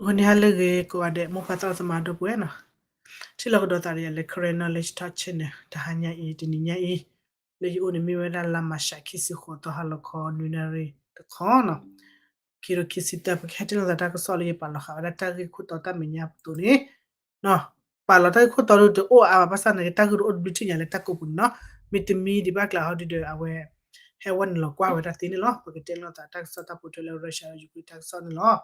ဂီၤနံၤဟါလၢအဂ့ၤ ကိးဂၤဒဲး မိၢ်ပၢ်သရၣ်သမါဒီပုၢ်ဝဲၢ်နီၤ, ထံၣ်လိာ်ကဒီးသးဒီးယၤလၢ Karen Knowledge Talk Channel တဟါညါအံၤ တနံၤညါအံၤ လၢယအိၣ်န့ၣ်မ့ၢ်ဝဲဒၣ်လါမၤရှး ခံဆံဃိးသီ ဟါလီၤခီ နွံနၣ်ရံၣ်တခီနီၤ, ခံကထိခံဆံတၢ ပကဟဲတ့ၢ်လိာ်သးတၢ်ကစီၣ်လၢယပာ်လီၤဃာ်ဝဲဒၣ်တၢ်ဂ့ၢ်ခိၣ်တီတၢ်မဲာ်ညါအပူၤန့ၣ် ပာ်လီၤတၢ်ဂ့ၢ်ခိၣ်တီဒုးတအိၣ်အါဘၣ် ဘၣ်ဆၣ်န့ၣ် တၢ်ဂ့ၢ်တအိၣ်တဘျုးထံၣ်ညါလၢတၢ်ကိးပူၤန့ၣ်နီၤ, မ့တမံဒံးဘၣ်ကျါဟီဒုးဒီး အဝဲ ဟဲဝဲနုာ်လီၤကွၢ်ဝဲဒၣ်သ့န့ၣ်လီၤ. ပကတဲလိာ်သးတၢ်ကစီၣ်တၢ်ပိာ်ထွဲလၢ Russia ဒီး Ukraine တၢ်ကစီၣ်န့ၣ်လီၤ.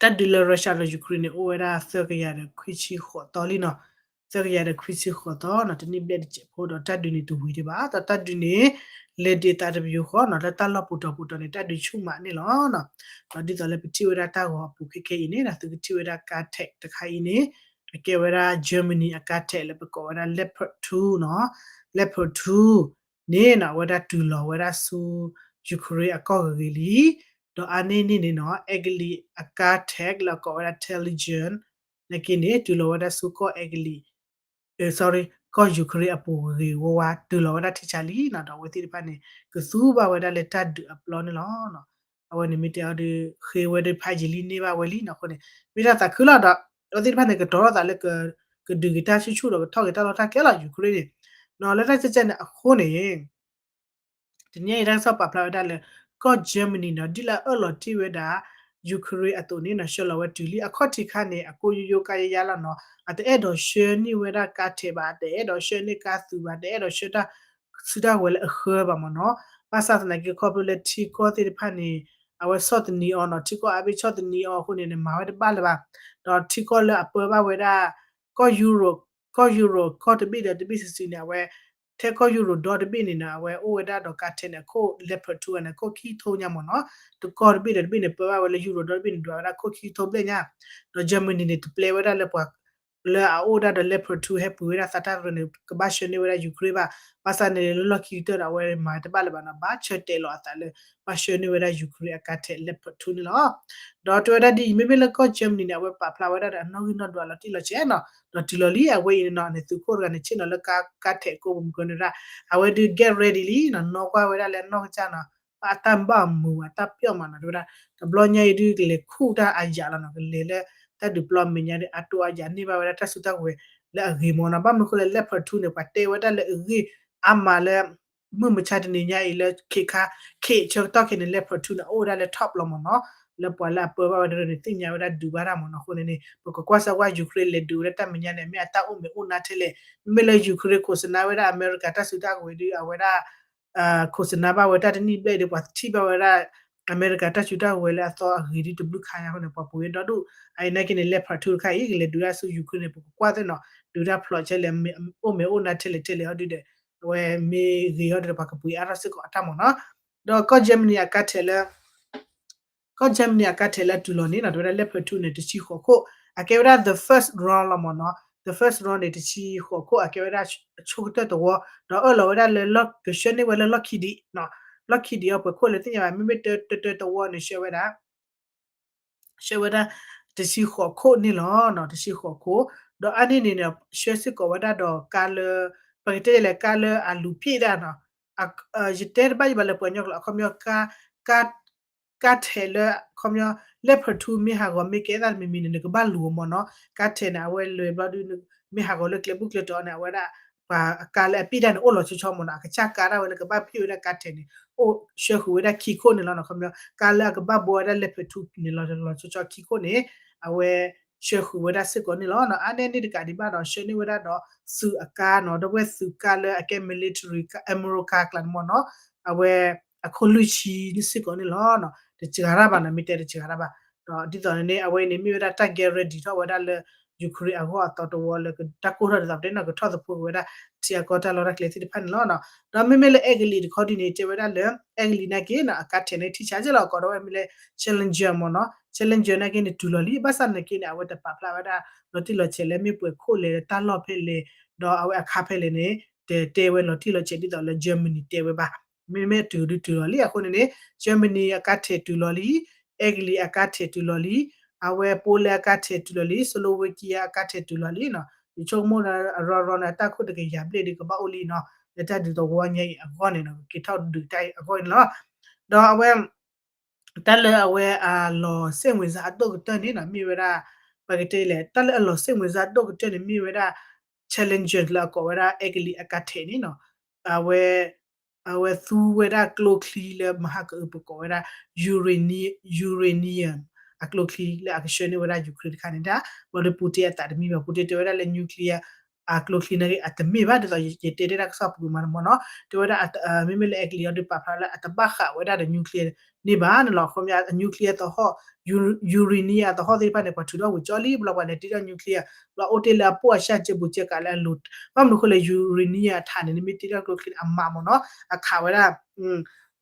တၢ်ဒုးလၢ Russia ဒီး Ukraine န့ၣ် အိၣ်ဝဲဒၣ်သၢကယၤဒီးခွံဆံဃိးသီလံနီၤ, သၢကယၤဒီးခွံဆံဃိးသီနီၤ, တနံၣ်ဘျဲၣ်တစဲးဖိဒီး တၢ်ဒုးန့ၣ်တဝံၤဒံးဘၣ်, ဒီးတၢ်ဒုးန့ၣ် လဲၤဒံးအသးတပယူာ်ဃီနီၤ, လၢတၢ်လီၢ်ပူၤတီၤပူၤတီၤန့ၣ် တၢ်ဒုးဆူၣ်မးန့ၣ်လီၤ. ဒီးဒ်သိးလၢပထံၣ်ဝဲဒၣ်တၢ်ဂီၤအပူၤခဲခဲအံၤန့ၣ် သုကထံၣ်ဝဲဒၣ် ကါထဲး တခါအံၤန့ၣ် အကဲဝဲဒၣ် Germany အကါထဲးလၢပကိးဝဲဒၣ် Leopard two နီၤ, Leopard two န့ၣ်နီၤ အဝဲဒၣ်တုၤလီၤဝဲဒၣ်ဆူ Ukraine အကီၢ်ဂ့ၤဂ့ၤလံ. ဒီးအါန့ၢ်န့ၣ်န့ၣ်နီၤ အဲကလံးအကါထဲးလၢအကိးဝဲဒၣ် Terrier နာ်က့န့ၣ် တုၤလီၤဝဲဒၣ်ဆူကီၢ်အဲကလံး sorry ကီၢ် Ukraine အပူၤဂ့ၤဂ့ၤဝါဝါ တုၤလီၤဝဲဒၣ်ထံဆးလံနီၤ, ဒီးအဝဲသ့ၣ်တဖၣ်န့ၣ် ကသူဘၣ်ဝဲဒၣ်လၢတၢ်ဒုးအပျီန့ၣ်လီၤ. အဝဲန့ၣ်မ့ၢ်တဲအီၤဒီး ဃ့ဝဲဒၣ်ဖးယံာ်လံန့ၢ်ဘၣ်ဝဲလံနီၤ, အဃိန့ၣ် မ့ၢ်တၢ်သးခုလီၤဒီး အဝဲသ့ၣ်တဖၣ်န့ၣ် ကတီၤထီၣ်သးလၢ ကဒုးက့ၤတၢ်ဆူၣ်ဆူၣ်ဒီး ကထီၣ်က့ၤတၢ်လီၢ်တၢ်ကျဲလီၤ Ukraine န့ၣ်နီၤ, လၢတၢ်ကဲကဲန့ၣ်အဃိန့ၣ် တနံၤအံၤတၢ်ကစီၣ်ပာ်ဖျါဝဲဒၣ်လၢ ကီၢ် Germany နီၤ ဒ်လၢအအၢၣ်လီၤတ့ၢ်ဝဲဒၣ် Ukraine အသိးန့ၣ်နီၤ ဆှၢလီၤဝဲတုၤလံ အခီၣ်ထံးခါန့ၣ် အကိၣ်ယိယိကါယါယါလီၤနီၤ, အတအဲၣ်ဒိးဆှၢန့ၢ်ဝဲဒၣ်ကါထဲးဘၣ်, တအဲၣ်ဒိးဆှၢန့ၢ်ကါသုးဘၣ်, တအဲၣ်ဒိးဆှၢတၢ်စုတၢ်ဝဲၤလၢအဃၢဘၣ်မ့ၢ်နီၤ, ဘၣ်ဆၣ်သနာ်က့ခီဖျိလၢထံကီၢ်သ့ၣ်တဖၣ်န့ၣ် အဝဲဆီၣ်သနံးအီၤနီၤ, ထံကီၢ်အါဘ့ၣ်ဆီၣ်သနံးအီၤအဃိန့ၣ် မၤဝဲတဘၣ်လၢၤဘၣ်, ဒီးထံကီၢ်လၢအပၢဘၣ်ဝဲဒၣ် ကီၢ် Europe ကီၢ် Europe ကီၢ်တဘ့ၣ်ဒီးတဘ့ၣ်စုာ်စုာ်န့ၣ် အဝဲ ထဲကီၢ် Europe ဒီတဘ့ၣ်န့ၣ်နီၤ အဝဲအိၣ်ဝဲဒၣ်ဒီးကါထဲးန့ၣ် အခိၣ် Leopard two န့ၣ် အခိၣ်ခံကထိညါမ့ၢ်နီၤ, တကီၢ်တဘ့ၣ်ဒီးတဘ့ၣ်န့ၣ် ပၢဘၣ်ဝဲလၢ Europe ဒီတဘ့ၣ်န့ၣ် ဒွးဝဲဒၣ်ခိၣ်ခံကထိဘျဲၣ်ညါ, ဒီး Germany န့ၣ် တပျဲဝဲဒၣ်လၢပှၤ လၢအအိၣ်ဒၣ်ဒီး Leopard two ဟဲပှ့ၤဝဲဒၣ်သးတၢ်ကရၢန့ၣ် ကဘၣ်ဆှၢန့ၢ်ဝဲဒၣ် Ukraine ဘၣ်, ဘၣ်ဆၣ်န့ၣ်လၢလီၢ်ခံကတၢၢ်ဒီး အဝဲမၤတဘၣ်လၢၤဘၣ်နီၤ, ဘၣ်ဆၢတဲာ်လီၤအသးလၢ ဘၣ်ဆှၢန့ၢ်ဝဲဒၣ် Ukraine အကါထဲး Leopard two န့ၣ်လီၤ. ဒီးတဲဝဲဒၣ်ဒ်အံၤ မ့မ့ၢ်လၢကီၢ် Germany န့ၣ် အဝဲပာ်ဖျါဝဲဒၣ်ဒီးအနီၣ်ဂံၢ်နီၣ်ဒွးလီၤတံၢ်လီၤဆဲးနီၤ, ဒီးတုၤလီၤလံအဝဲအံၤန့ၣ်နီၤ န့ၣ်သုးခိၣ်တဂၤန့ၣ် ဆ့ၣ်နီၤလၢကါ ကါထဲးကိးပူၤမုၢ်ကန့ၣ်ဒၣ်, အဝဲဒုး get ready လံနီၤ, နီၣ်ကွၢ်ဝဲဒၣ်လၢအနီၢ်ကစၢ်နီၤ, အတၢ်ဘၣ်မုာ်ဘၣ် တၢ်ပျီၣ်မးနီၤ တဲဝဲဒၣ်, တဘျီညါအံၤဒုးကလဲၤခူၣ်တၢ်အယးလီၤနီၤ, ကလဲၤလၢတၢ်ဒုးပျီမဲာ်ညါဒုး အတိၢ်အယးန့ၢ်ဘၣ်ဝဲဒၣ်တၢ်စုတၢ်ကဝဲၤလၢအဂ့ၤမ့ၢ်နီၤ, ဘၣ်မနုၤဃိလၢ Leopard two န့ၣ် ပှၤတဲဝဲဒၣ်လၢအဂ့ၢ်အါမးလၢ မုၢ်မဆါတနံၤညါအံၤလၢခ့ခါ ခ့ဆၢကတီၢ်ခဲအံၤန့ၣ် Leopard two န့ၣ် အအိၣ်ဝဲဒၣ်လၢ top လီၤမ့ၢ်နီၤ, လၢပှၤလၢအပၢဘၣ်ဝဲဒၣ်န့ၣ် သ့ၣ်ညါဝဲဒၣ်ဒုးဘၣ်တၢ်မ့ၢ်နီၤ, အဃိန့ၣ်န့ၣ် ပကကွၢ်စၢ်ကွၢ် Ukraine လဲၤဒုးဝဲဒၣ်တၢ်မဲာ်ညါန့ၣ် မ့ၢ်အတၢ်အိၣ်မဲာ်အိၣ်နါထဲလဲၣ်, မ့မ့ၢ်လၢ Ukraine ခိးစနါဝဲဒၣ်အမဲရကၤတၢ်စုတၢ်ကဝဲၤဒုး အဝဲဒၣ် ခိးစနါဘၣ်ဝဲတၢ်တနံၣ်ဘျဲၣ်ဒုး ပှၤထံၣ်ဘၣ်ဝဲဒၣ် အမဲရကၤတၢ်စုတၢ်ကဝဲၤလၢအသီအဂ့ၤဒုးတဘျုးခါညါအဃိန့ၣ် ပှၤပှ့ၤဝဲဒီဒူၣ်, အအံၤနာ်က့န့ၣ် Leopard two တခါအံၤ ကလဲၤဒုးဒၣ်ဆူ Ukraine န့ၣ် ပကကွၢ်သ့ၣ်နီၤ ဒုးတၢ်ဖျိးဆဲလဲၣ် အိၣ်မဲာ်အိၣ်နါထဲလဲၣ်ထဲလဲၣ်ဟီဒုးဒီး အဝဲမ့ၢ်ဂ့ၤဟီဒုးဒီး ပှၤကပှ့ၤအါထီၣ်စ့ၢ်ကီးအတၢ်မ့ၢ်နီၤ, ဒီးကီၢ် Germany အကါထဲးလၢ ကီၢ် Germany အကါထဲးလၢအတုၤလီၤန့ၣ်နီၤ တဲဝဲဒၣ် Leopard two န့ၣ် တဆံဃိးခိၣ် အကဲဝဲဒၣ် the first round လီၤမ့ၢ်နီၤ, the first round န့ၣ် တဆံဃိးခိၣ် အကဲဝဲဒၣ်အဆိကတၢၢ်တဝီ, ဒီးအၢၣ်လီၤဝဲဒၣ်လၢ ကဆှၢန့ၢ်ဝဲလၢလီၢ်ခံဒံး, လီၢ်ခံဒံးအီၤပှဲၤခိၣ်လဲၣ်သ့ၣ်ညါဘၣ်, မ့မ့ၢ်တၢတၢတဝီန့ၣ် ဆှၢဝဲဒၣ် ဆှၢဝဲဒၣ် တဆံဃိးခိၣ်န့ၣ်လီၤ, တဆံဃိးခိၣ်, ဒီးအါန့ၢ်န့ၣ်န့ၣ် ဆှၢစ့ၢ်ကီးဝဲဒၣ်ဒီးကါလၢ ပကတဲလဲၣ် ကါလၢအလူၤဖျ့ၣ်ဒၣ်နီၤ, ယတဲတဘၣ်ယဘၣ်လၢပှၤကညီကျိာ် အခီပညီ ကါ ကါထဲးလၢ အခီပညီ Leopard two မ့ၢ်ဟးဂီၤမ့ၢ်ကဲသၣ်တမံၤမံၤန့ၣ် နကဘၣ်လူၤအီၤမ့ၢ်နီၤ, ကါထဲးန့ၣ် အဝဲလဲၤဘျီဒုး မ့ၢ်ဟးဂီၤလၢကျဲဘူၣ်ကျဲတီၤန့ၣ် အဝဲဒၣ် ပှၤကါလၢအဖျ့ၣ်ဒၣ်န့ၣ် အိၣ်လီၤဆီဆီမ့ၢ်နီၤ, အကစၢ်ကါဒၣ်ဝဲလၢကဘၣ်ဖျ့ၣ်ဝဲဒၣ်ကါထဲးန့ၣ် အိၣ်ဆှၢဃုာ်ဝဲဒၣ်ခံခိၣ်န့ၣ်လီၤနီၤ, အခီပညီ ကါလၢအကဘၣ်ဘှီဝဲဒၣ် Leopard two န့ၣ်လီၤ လီၤဆီဆီခံခိၣ်န့ၣ် အဝဲ ဆှၢဃုာ်ဝဲဒၣ်စ့ၢ်ကီးန့ၣ်လီၤ. အါန့ၢ်န့ၣ်တကးဒံးဘၣ်ဒီး ဆှၢန့ၢ်ဝဲဒၣ်ဒီးသုးအကါနီၤ, ဒီပုၢ်ဝဲၢ်သုးကါလၢအကဲ military ကါ Emerald ကါကျါန့ၣ်မ့ၢ်နီၤ, အဝဲအခိၣ်လွံၢ်ဆံန့ၣ်စ့ၢ်ကီးန့ၣ်လီၤ. တစှၤတၢ်ဘၣ်နီၤ, မ့ၢ်တဲတစှၤတၢ်ဘၣ်, ဒီးဒ်သိးန့ၣ် အဝဲန့ၣ်မ့ၢ်ဝဲဒၣ်တၢ် get ready ထီၣ်ဝဲဒၣ်လၢ Ukraine အဂီၢ်အသီတဝီလၢတၢ်ကိၢ်ထီၣ်ဒ်သိးပတဲနီၤ ကထီၣ်သဖှိက့ၤဝဲဒၣ် ထံအကီၢ်တၢ်လီၢ်တၢ်ကျဲသ့ၣ်တဖၣ်န့ၣ်လီၤ. ဒီးမ့မ့ၢ်လၢအဲကလံးတခီဒ်န့ၣ် တဲဝဲဒၣ်လၢ အဲကလံးနာ်က့နီၤ အကါထဲးန့ၣ်ထံၣ်ဆါက့လီၤ ကိးဒီးဝဲမ့ၢ်လၢ Challenger မ့ၢ်နီၤ, Challenger နာ်က့န့ၣ် တုၤလီၤလံ, ဘၣ်ဆၣ်နာ်က့န့ၣ် အဝဲတပာ်ဖျါဝဲဒၣ်လီၤတံၢ်လီၤဆဲးလၢမ့ၢ်ပှဲၤခိၣ်လဲၣ် တၢ်လီၢ်ဖဲလဲၣ် ဒီးအဝဲအခါဖဲလဲၣ်န့ၣ် တတဲဝဲလီၤတံၢ်လီၤဆဲးဒ်သိးလၢ Germany တဲဝဲဘၣ်. မ့မ့ၢ်တုၤဒုးတုၤလီၤလံအဃိန့ၣ်န့ၣ် Germany အကါထဲးတုၤလီၤလံ, အဲကလံးအကါထဲးတုၤလီၤလံ, အဝဲ Poland အကါထဲးတုၤလီၤလံ, Slovakia အကါထဲးတုၤလီၤလံနီၤ, ယဆိကမိၣ်လၢအရီရီန့ၣ် အတၢ်ခိၣ်တကယၤဘျဲၣ်ဒုးကဘၣ်အိၣ်လံနီၤ, လၢတၢ်ဒုးသဝီညါအံၤအဂီၢ်န့ၣ်နီၤ ကက့ၤထီၣ်ဒုးတၢ်အံၤအဂီၢ်န့ၣ်လီၤ. ဒီးအဝဲ တၢ်လၢအဝဲအလီၤစ့ၣ်ဝံၤစါအဒိၣ်ကတၢၢ်န့ၣ်နီၤ မ့ၢ်ဝဲဒၣ် ပကတဲလဲၣ် တၢ်လၢအလီၤစ့ၣ်ဝံၤစါအဒိၣ်ကတၢၢ်န့ၣ် မ့ၢ်ဝဲဒၣ် Challenger လၢအကိးဝဲဒၣ်အဲကလံးအကါထဲးန့ၣ်နီၤ အဝဲ အဝဲသူဝဲဒၣ်ကျိချံလၢမဟါကအုပကိးဝဲဒၣ် uranium အကျိချံလၢအကဆှၢန့ၢ်ဝဲဒၣ် Ukraine တခါန့ၣ်ဒၣ် ဘၣ်ဒီး Putin အသးတမံဘၣ် Putin တဲဝဲဒၣ်လၢ nuclear အကျိချံန့ၣ်ဂ့ၤ အတမ့ၢ်ဘၣ် ဒ်သိးယတဲတ့ၢ်တၢ်ကစီၣ်ပူၤမးမ့ၢ်နီၤ တဲဝဲဒၣ် မ့မ့ၢ်လၢအဲကလံးအီၤဒုးပာ်ဖျါလၢအတဘၣ်ဃးဝဲဒၣ်ဒီး nuclear န့ၣ်ဘၣ်န့ၣ်လီၤ. ခီပညီ nuclear သဟီၣ် uranium အသဟီၣ်သ့ၣ်တဖၣ်န့ၣ် ပှၤထုးထီၣ်ဝံၤကၠီလံ ဘျီပှၤလဲၤတ့ထီၣ် nuclear ဘျီအိၣ်တ့ၢ်လၢအပိၢ်အရှၢၣ်စဲဘူးစဲကးလၢအလိၤ ဘၣ်မနုၤဃိလဲၣ် uranium အထးန့ၣ် နမ့ၢ်တ့ထီၣ်ကျိချံန့ၣ် အမးမ့ၢ်နီၤ အခးဝဲဒၣ်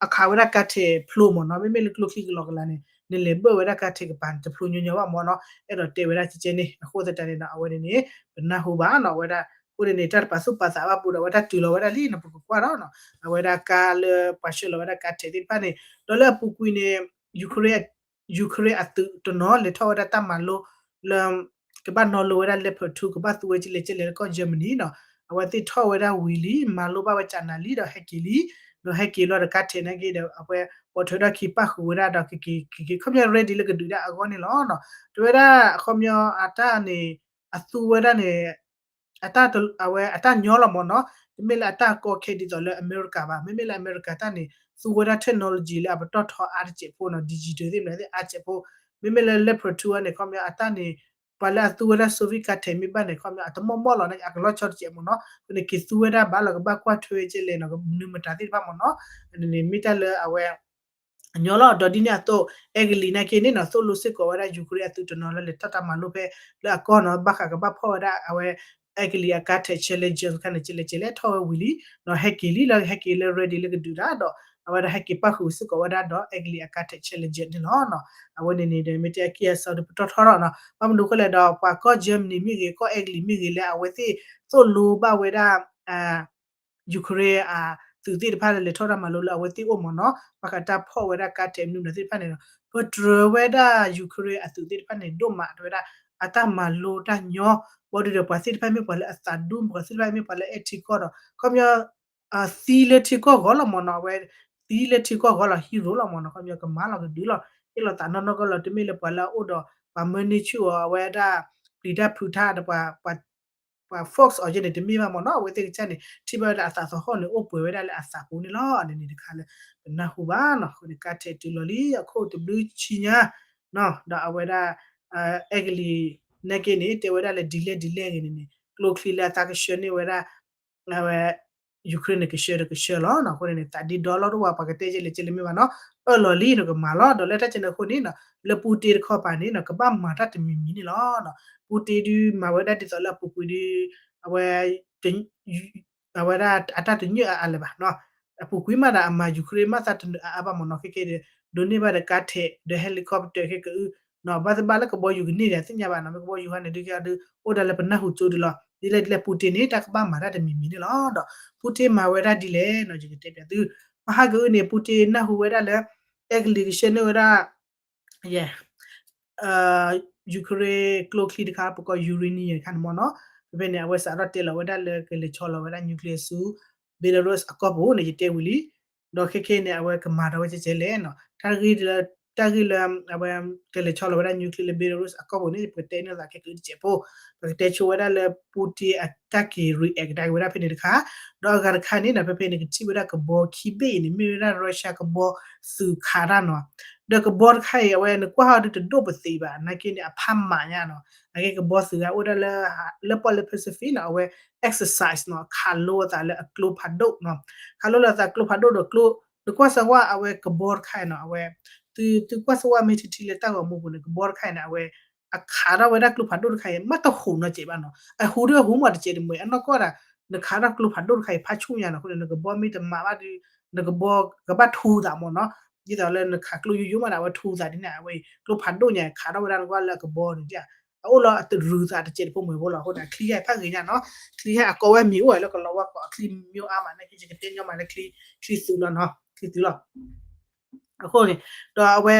အခးဝဲဒၣ်ကါထဲးဖျိမ့ၢ်နီၤ မ့မ့ၢ်လၢကျိချံကလီကလီန့ၣ် နလဲၤဘၢၣ်ဝဲဒၣ်ကါထဲးကပၤန့ၣ် တဖျိညီညီဘၣ်မ့ၢ်နီၤ အဲၣ်ဒိးတဲဝဲဒၣ်ကဲကဲန့ၣ် အဃိသတးန့ၣ်ဒီး အဝဲန့ၣ်န့ၣ် ပနၢ်ဟူဘၣ်နီၤ အဝဲဒၣ် အဃိန့ၣ်န့ၣ် တၢ်တပာ်သူၣ်ပာ်သးဘၣ်ပူၤဒီး အဝဲတၢ်တုၤလီၤဝဲဒၣ်လံနီၤ ပကကွၢ်ဒီးနီၤ အဝဲဒၣ်ကါလၢပှၤဆှၢလီၤဝဲဒၣ်ကါထဲးသ့ၣ်တဖၣ်န့ၣ် ဒီးလၢအပူၤကွံာ်န့ၣ် Ukraine Ukraine အသုးတနီၤလဲၤထီၣ်ဝဲဒၣ်တၢ်မၤလိလၢ ကဘၣ်နီၣ်လိဝဲဒၣ် Leopard two ကဘၣ်သူဝဲကလဲၣ်ကလဲၣ်လၢကီၢ် Germany နီၤ အဝဲသ့ၣ်ထီၣ်ဝဲဒၣ်ဝံၤလံ မၤလိဘၣ်ဝဲကနၤလံဒီးဟဲက့ၤလံ ဒီးဟဲက့ၤလီၤဒီးကါထဲးန့ၣ်က့ၤဒီး အဝဲပိာ်ထွဲထီၣ်ခံပၣ်ဃုာ်ဝဲဒၣ်ဒီး ကက့ၤခီပညီ ready လၢကဒုးဒၣ်အဂီၢ်န့ၣ်လီၤ. တဲဝဲဒၣ်အခီပညီ အတၢ်န့ၣ် အသူဝဲဒၣ်န့ၣ် အတၢ် အဝဲအတၢ်ညီလီၤမ့ၢ်နီၤ တမ့ၢ်လၢအတၢ်ကီခဲဒ်သိးလၢအမဲရကၤဘၣ် မ့မ့ၢ်လၢအမဲရကၤတၢ်န့ၣ် သူဝဲဒၣ် technology လၢအပတီၢ်ထီအါတစဲးဖိနီၤ digital သ့ၣ်မနုၤသ့ၣ်အါတစဲးဖိ မ့မ့ၢ်လၢ Leopard two န့ၣ် ခီပညီအတၢ်န့ၣ် ပှၤလၢအသူဝဲဒၣ် Soviet ကါထဲးမ့ၢ်ဘၣ်န့ၣ် ခီပညီအတမီၢ်မီၢ်လီၤန့ၣ် အကလီၢ်ဆီတစဲးမ့ၢ်နီၤ အဃိန့ၣ် က့ၤသူဝဲဒၣ်ဘၣ်လီၤ ကဘၣ်ကွၢ်ထွဲကလဲၣ်နီၤ မနုၤမတၤသ့ၣ်တဖၣ်မ့ၢ်နီၤ န့ၣ်မ့ၢ်တၢ်လၢအဝဲ ညီလီၤ ဒီးဒ်န့ၣ်အသိး အဲကလံးန့ၣ်က့ၤန့ၣ်နီၤ သိၣ်လိစ့ၢ်ကီးဝဲဒၣ် Ukraine အသုးတနီၤလၢလဲၤထီၣ်တၢ်မၤလိဖဲ လၢအကီၢ်နီၤ ဘၣ်ဃးကဘၣ်ဖီၣ်ဝဲဒၣ် အဝဲ အဲကလံးအကါထဲး Challenger တခါန့ၣ် ကလဲၣ်ကလဲၣ် ထီၣ်ဝဲဝံၤလံ ဒီးဟဲက့ၤလံလၢဟဲက့ၤလၢ ready လၢကဒုးတၢ်ဒီး အဝဲဒၣ်ဟဲက့ၤပၣ်ဃုာ်စ့ၢ်ကီးဝဲဒၣ်ဒီး အဲကလံးအကါထဲး Challenger န့ၣ်လီၤ. အဝဲန့ၣ်န့ၣ်ဒီး မ့ၢ်တဲအကံၢ်အစီဒီးပတီၢ်ထီထီၣ်နီၤ ဘၣ်မနုၤဃိလဲၣ်ဒီး ပှၤကီၢ် Germany မ့ၢ်ဂ့ၤ ကီၢ်အဲကလံးမ့ၢ်ဂ့ၤလၢအဝဲသ့ၣ်သိၣ်လိဘၣ်ဝဲဒၣ် Ukraine အသုးသ့ၣ်တဖၣ်လၢလဲၤထီၣ်တၢ်မၤလိလၢအဝဲသ့ၣ်အိၣ်မ့ၢ်နီၤ ဘၣ်ဃးတၢ်ဖီၣ်ဝဲဒၣ်ကါထဲးမနုၤမတၤသ့ၣ်တဖၣ်န့ၣ်ဒီး ပတြၢၤဝဲဒၣ် Ukraine အသုးသ့ၣ်တဖၣ်န့ၣ် ဒိၣ်မးတဲဝဲဒၣ် အတၢ်မၤလိတၢ်ညီ ဘၣ်ဒီးပှၤသ့ၣ်တဖၣ်မ့ၢ်ပှၤလၢအသးဒူ ပှၤသ့ၣ်တဖၣ်မ့ၢ်ပှၤလၢအဲၣ်ထံကီၢ်ဒီး ခီပညီ သံလၢထံကီၢ်ဂီၢ်လီၤမ့ၢ်နီၤ အဝဲ သံလၢထံကီၢ်ဂီၢ်လီၤ hero လီၤမ့ၢ်နီၤ ခီပညီကမၤလီၤကဒုးလီၤ ဟ့ၣ်လီၤသးနီၢ်နီၢ်ကီၢ်လီၤ တမ့ၢ်လၢပှၤလၢအအိၣ်ဒီး ပှၤမၢန့ၢ်ဆူၣ်အီၤ အဝဲဒၣ် ပျံၤတၢ်ဖုးတၢ်ဒီး ပှၤ force အီၤယဲန့ၣ် တမ့ၢ်ဘၣ်မ့ၢ်နီၤ အဝဲသ့ၣ်ကစၢ်န့ၣ် ထံၣ်ဘၣ်ဝဲဒၣ်အသးသဟီၣ်န့ၣ် အိၣ်ပှဲၤဝဲဒၣ်လၢအသးပူၤန့ၣ်လီၤ န့ၣ်န့ၣ်တခါလၢ ပနၢ်ဟူဘၣ်နီၤ အဃိန့ၣ် ကါထဲးတုၤလီၤလံ အခိၣ်တဘျုးဆံညါ ဒီးအဝဲဒၣ် အဲကလံးန့ၣ် တဲဝဲဒၣ်လၢဒ်လဲၣ်ဒ်လဲၣ်ဂ့ၤန့ၣ်န့ၣ် ကျိချံလၢအသးကဆှၢန့ၢ်ဝဲဒၣ် အဝဲ Ukraine န့ၣ် ကဆှၢဒီးကဆှၢလီၤနီၤ အဃိန့ၣ်န့ၣ် သးဒ့ဒီလီၤတဝၢ် ပှၤကတဲကလဲၣ်ကလဲၣ်မ့ၢ်ဘၣ်နီၤ အၢၣ်လီၤလံနီၤ ကမၤလီၤ ဒီးလၢတၢ်ကန့ၣ်အဃိန့ၣ်နီၤ လၢ Putin တခီပၤန့ၣ်နီၤ ကဘၣ်မၤတၢ်တမံၤမံၤန့ၣ်လီၤ Putin ဒုးမၤဝဲဒၣ်ဒ်သိးလၢအပူၤကွံာ်ဒုး အဝဲ အဝဲဒၣ်အတၢ်တညၢၣ်အါအါလၢၤဘၣ်နီၤ အပူၤကွံာ်မးဒီးအမၤ Ukraine မးသးတနုာ်အါအါဘၣ်မ့ၢ်နီၤ ခဲကဲဒီး ဒိးန့ၢ်ဘၣ်ဒီးကါထဲး ဒီး helicopter ခဲကအု နီၤ ဘၣ်သ့ၣ်ဘၣ်လၢကဘီယူၤကန့ၢ်ဒီးသ့ၣ်ညါဘၣ်နီၤ မ့ၢ်ကဘီယူၤဟါန့ၣ်ဒုးကဲအီၤဒုး အိၣ်ဒၣ်လၢပနၢ်ဟူကၠိဒုးလီၤ ဒ်လဲၣ်ဒ်လဲၣ် Putin န့ၣ် တၢ်ကဘၣ်မၤတၢ်တမံၤမံၤန့ၣ်လီၤ ဒီး Putin မၤဝဲဒၣ်ဒ်လဲၣ်နီၤ ယကတဲပျးသု မဟါကအုန့ၣ် Putin နၢ်ဟူဝဲဒၣ်လၢ အဲကလံးကဆှၢန့ၢ်ဝဲဒၣ် ယဲ Ukraine ကျိချံတခါ ပကိး uranium တခါန့ၣ်မ့ၢ်နီၤ ဖဲဖဲန့ၣ် အဝဲစးထီၣ်တဲလီၤဝဲဒၣ်လၢကလဲၤဆီလီၤဝဲဒၣ် nuclear ဆူ Belarus အကီၢ်ပူၤန့ၣ် ယတဲဝံၤလံ ဒီးခဲခဲန့ၣ် အဝဲကမၤထီၣ်ဝဲကဲကဲလဲၣ်နီၤ တၢ်ဂ့ၢ်လၢ တၢ်ဂ့ၢ်လၢ အဝဲ ကလဲၤဆီလီၤဝဲဒၣ် nuclear လၢ Belarus အကီၢ်ပူၤန့ၣ် ပကတဲန့ၢ်သးခဲကအုတစဲးဖိ ပကတဲဆိဝဲဒၣ်လၢ Putin အတၢ်က့ၤ react ကဒါက့ၤဝဲဒၣ်ဖဲန့ၣ်တခါ ဒီးအဂၤတခါန့ၣ်နီၤ ဖဲဖဲန့ၣ် ကထံၣ်ဝဲဒၣ်ကဘီခံဘ့ၣ်အံၤန့ၣ် မ့ၢ်ဝဲဒၣ် Russia ကဘီသုးခးတၢ်နီၤ ဒီးကဘီတခါအံၤ အဝဲနကွၢ်ဟီဒုးတဒိၣ်ပသံးဘၣ် နာ်က့န့ၣ် အဖးမးညါနီၤ အကဲကဘီသုးဂၤအိၣ်ဒၣ်လၢ လၢပီၣ်လဲၣ် Pacific နီၤ အဝဲ exercise နီၤ ခးလိအသးလၢအကျိဖးဒိၣ်နီၤ ခးလိလၢအသးကျိဖးဒိၣ်ဒီးကျိ နကွၢ်စၢၤဝဲအဝဲကဘီတခါအံၤနီၤ အဝဲ သု သုကွၢ်စၢၤဝဲမ့ၢ်ထံထံလၢတၢ်ဂီၤမူပူၤန့ၣ် ကဘီတခါအံၤန့ၣ် အဝဲ အခးထီၣ်ဝဲဒၣ်ကျိဖးဒိၣ်တခါအံၤ မ့ၢ်တဟူးနီတစဲးဘၣ်နီၤ အဟူးဒုးအဟူးမးတစဲးတမှဲၤ အနီၢ်ကီၢ်ဒၣ် နခးထီၣ်ကျိဖးဒိၣ်တခါအံၤ ဖးဆူၣ်ညါနီၤ အဃိန့ၣ် နကဘီမ့ၢ်တမၤဘၣ်ဒီး နကဘီကဘၣ်ထူသးမ့ၢ်နီၤ ဒ်သိးလၢနခးကျိယိယိမးဒီး အဝဲထူသးဒ်န့ၣ် အဝဲကျိဖးဒိၣ်ညါ ခးထီၣ်ဝဲဒၣ်နကွၢ်လၢအကဘီန့ၣ် အအိၣ်လီၤအတရူးသးတစဲးတဖိမှဲၤဖိလီၤ အဃိန့ၣ် ချံယါဖးဂ့ၤညါနီၤ ချံယါအကိးဝဲမံၤအိၣ်ဝဲလၢကလီၤဝါကိး အချံမၠိအါမး နာ်က့ ယကတဲညီမးလၢ ချံသုးလီၤနီၤ ချံသုးလီၤ အဃိန့ၣ် ဒီးအဝဲ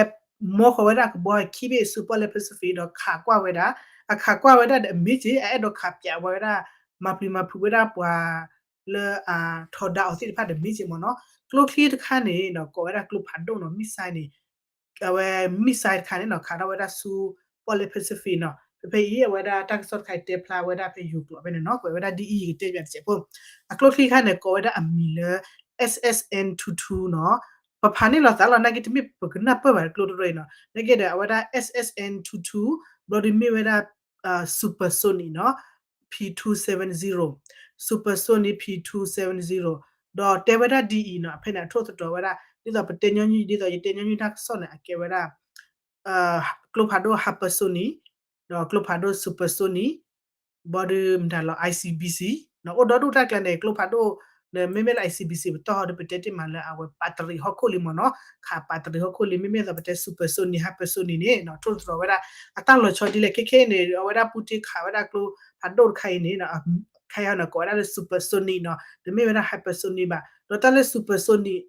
မိၢ်ဃီၤဝဲဒၣ်ကဘီခံဘ့ၣ်ဆူပီၣ်လဲၣ် Pacific ဒီးခးကွၢ်ဝဲဒၣ် အခးကွၢ်ဝဲဒၣ်ဒီးအမ့ၢ်က့ အအဲၣ်ဒိးခးပျးဝဲဒၣ် မၤပျံၤမၤဖုးဝဲဒၣ်ပှၤ လၢအထီဒါအီၤသ့ၣ်တဖၣ်ဒီးမ့ၢ်က့မ့ၢ်နီၤ ကျိချံတခါန့ၣ်ဒီး ကိးဝဲဒၣ်ကျိဖးဒိၣ်နီၤ missile န့ၣ် အဝဲ missile တခါန့ၣ်နီၤ ခးထီၣ်ဝဲဒၣ်ဆူ ပီၣ်လဲၣ် Pacific နီၤ. ဖဲဖဲအံၤ အဝဲဒၣ်တၢ်ကစီၣ်တခါအံၤတဲဖျါဝဲဒၣ်ဖဲယိၤကျိာ်ဖဲန့ၣ်နီၤ ကွဲးဝဲဒၣ်ဒ်အံၤ ယကတဲပၠးတစဲးဖိ. အကျိချံတခါန့ၣ် ကိးဝဲဒၣ်အမံၤလၢ S S N two two နီၤ. ပဖးန့ၣ်လိာ်သးလီၤ နာ်က့တမ့ၢ်ပကနၢ်ပၢၢ်ဘၣ်တကျိတရၢအံၤနီၤ. နာ်က့ဒီး အဝဲဒၣ် S S N two two ဘျီဒုးမ့ၢ်ဝဲဒၣ် supersonic နီၤ P two seven zero, supersonic P two seven zero ဒီးတဲဝဲဒၣ်ဒ်အံၤနီၤ ဖဲန့ၣ်အထိၣ်သတြီၤဝဲဒၣ် ဒ်သိးပတဲညီနုၢ် ဒ်သိးယတဲညီနုၢ်တၢ်ကစီၣ်န့ၣ် အကဲဝဲဒၣ် ကျိဖးဒိၣ် hypersonic ဒီးကျိဖးဒိၣ် supersonic ဘျီဒုးမတၤလီၤ I C B C နီၤ အိၣ်ဒီဒူၣ်တၢ်ကျါန့ၣ် ကျိဖးဒိၣ် မ့မ့ၢ်လၢ I C B C ပတီၢ်ဟီဒီး ပတဲတ့ၢ်မးလၢအဝဲပာ်တရံးဟီၣ်ခိၣ်လံမ့ၢ်နီၤ ခးပာ်တရံးဟီၣ်ခိၣ်လံ မ့မ့ၢ်သိးပတဲ supersonic hypersonic န့ၣ်နီၤ ထိၣ်သတြီၤဝဲဒၣ် အတၢ်လီၤဆီဒ်လဲၣ် ခဲခဲအံၤန့ၣ် အဝဲဒၣ် Putin ခးဝဲဒၣ်ကျိဖးဒိၣ်တခါအံၤန့ၣ် ခဲအံၤန့ၣ် ကိးဝဲဒၣ်လၢ supersonic နီၤ တမ့ၢ်ဝဲဒၣ် hypersonic ဘၣ် ဒီးတၢ်လၢ supersonic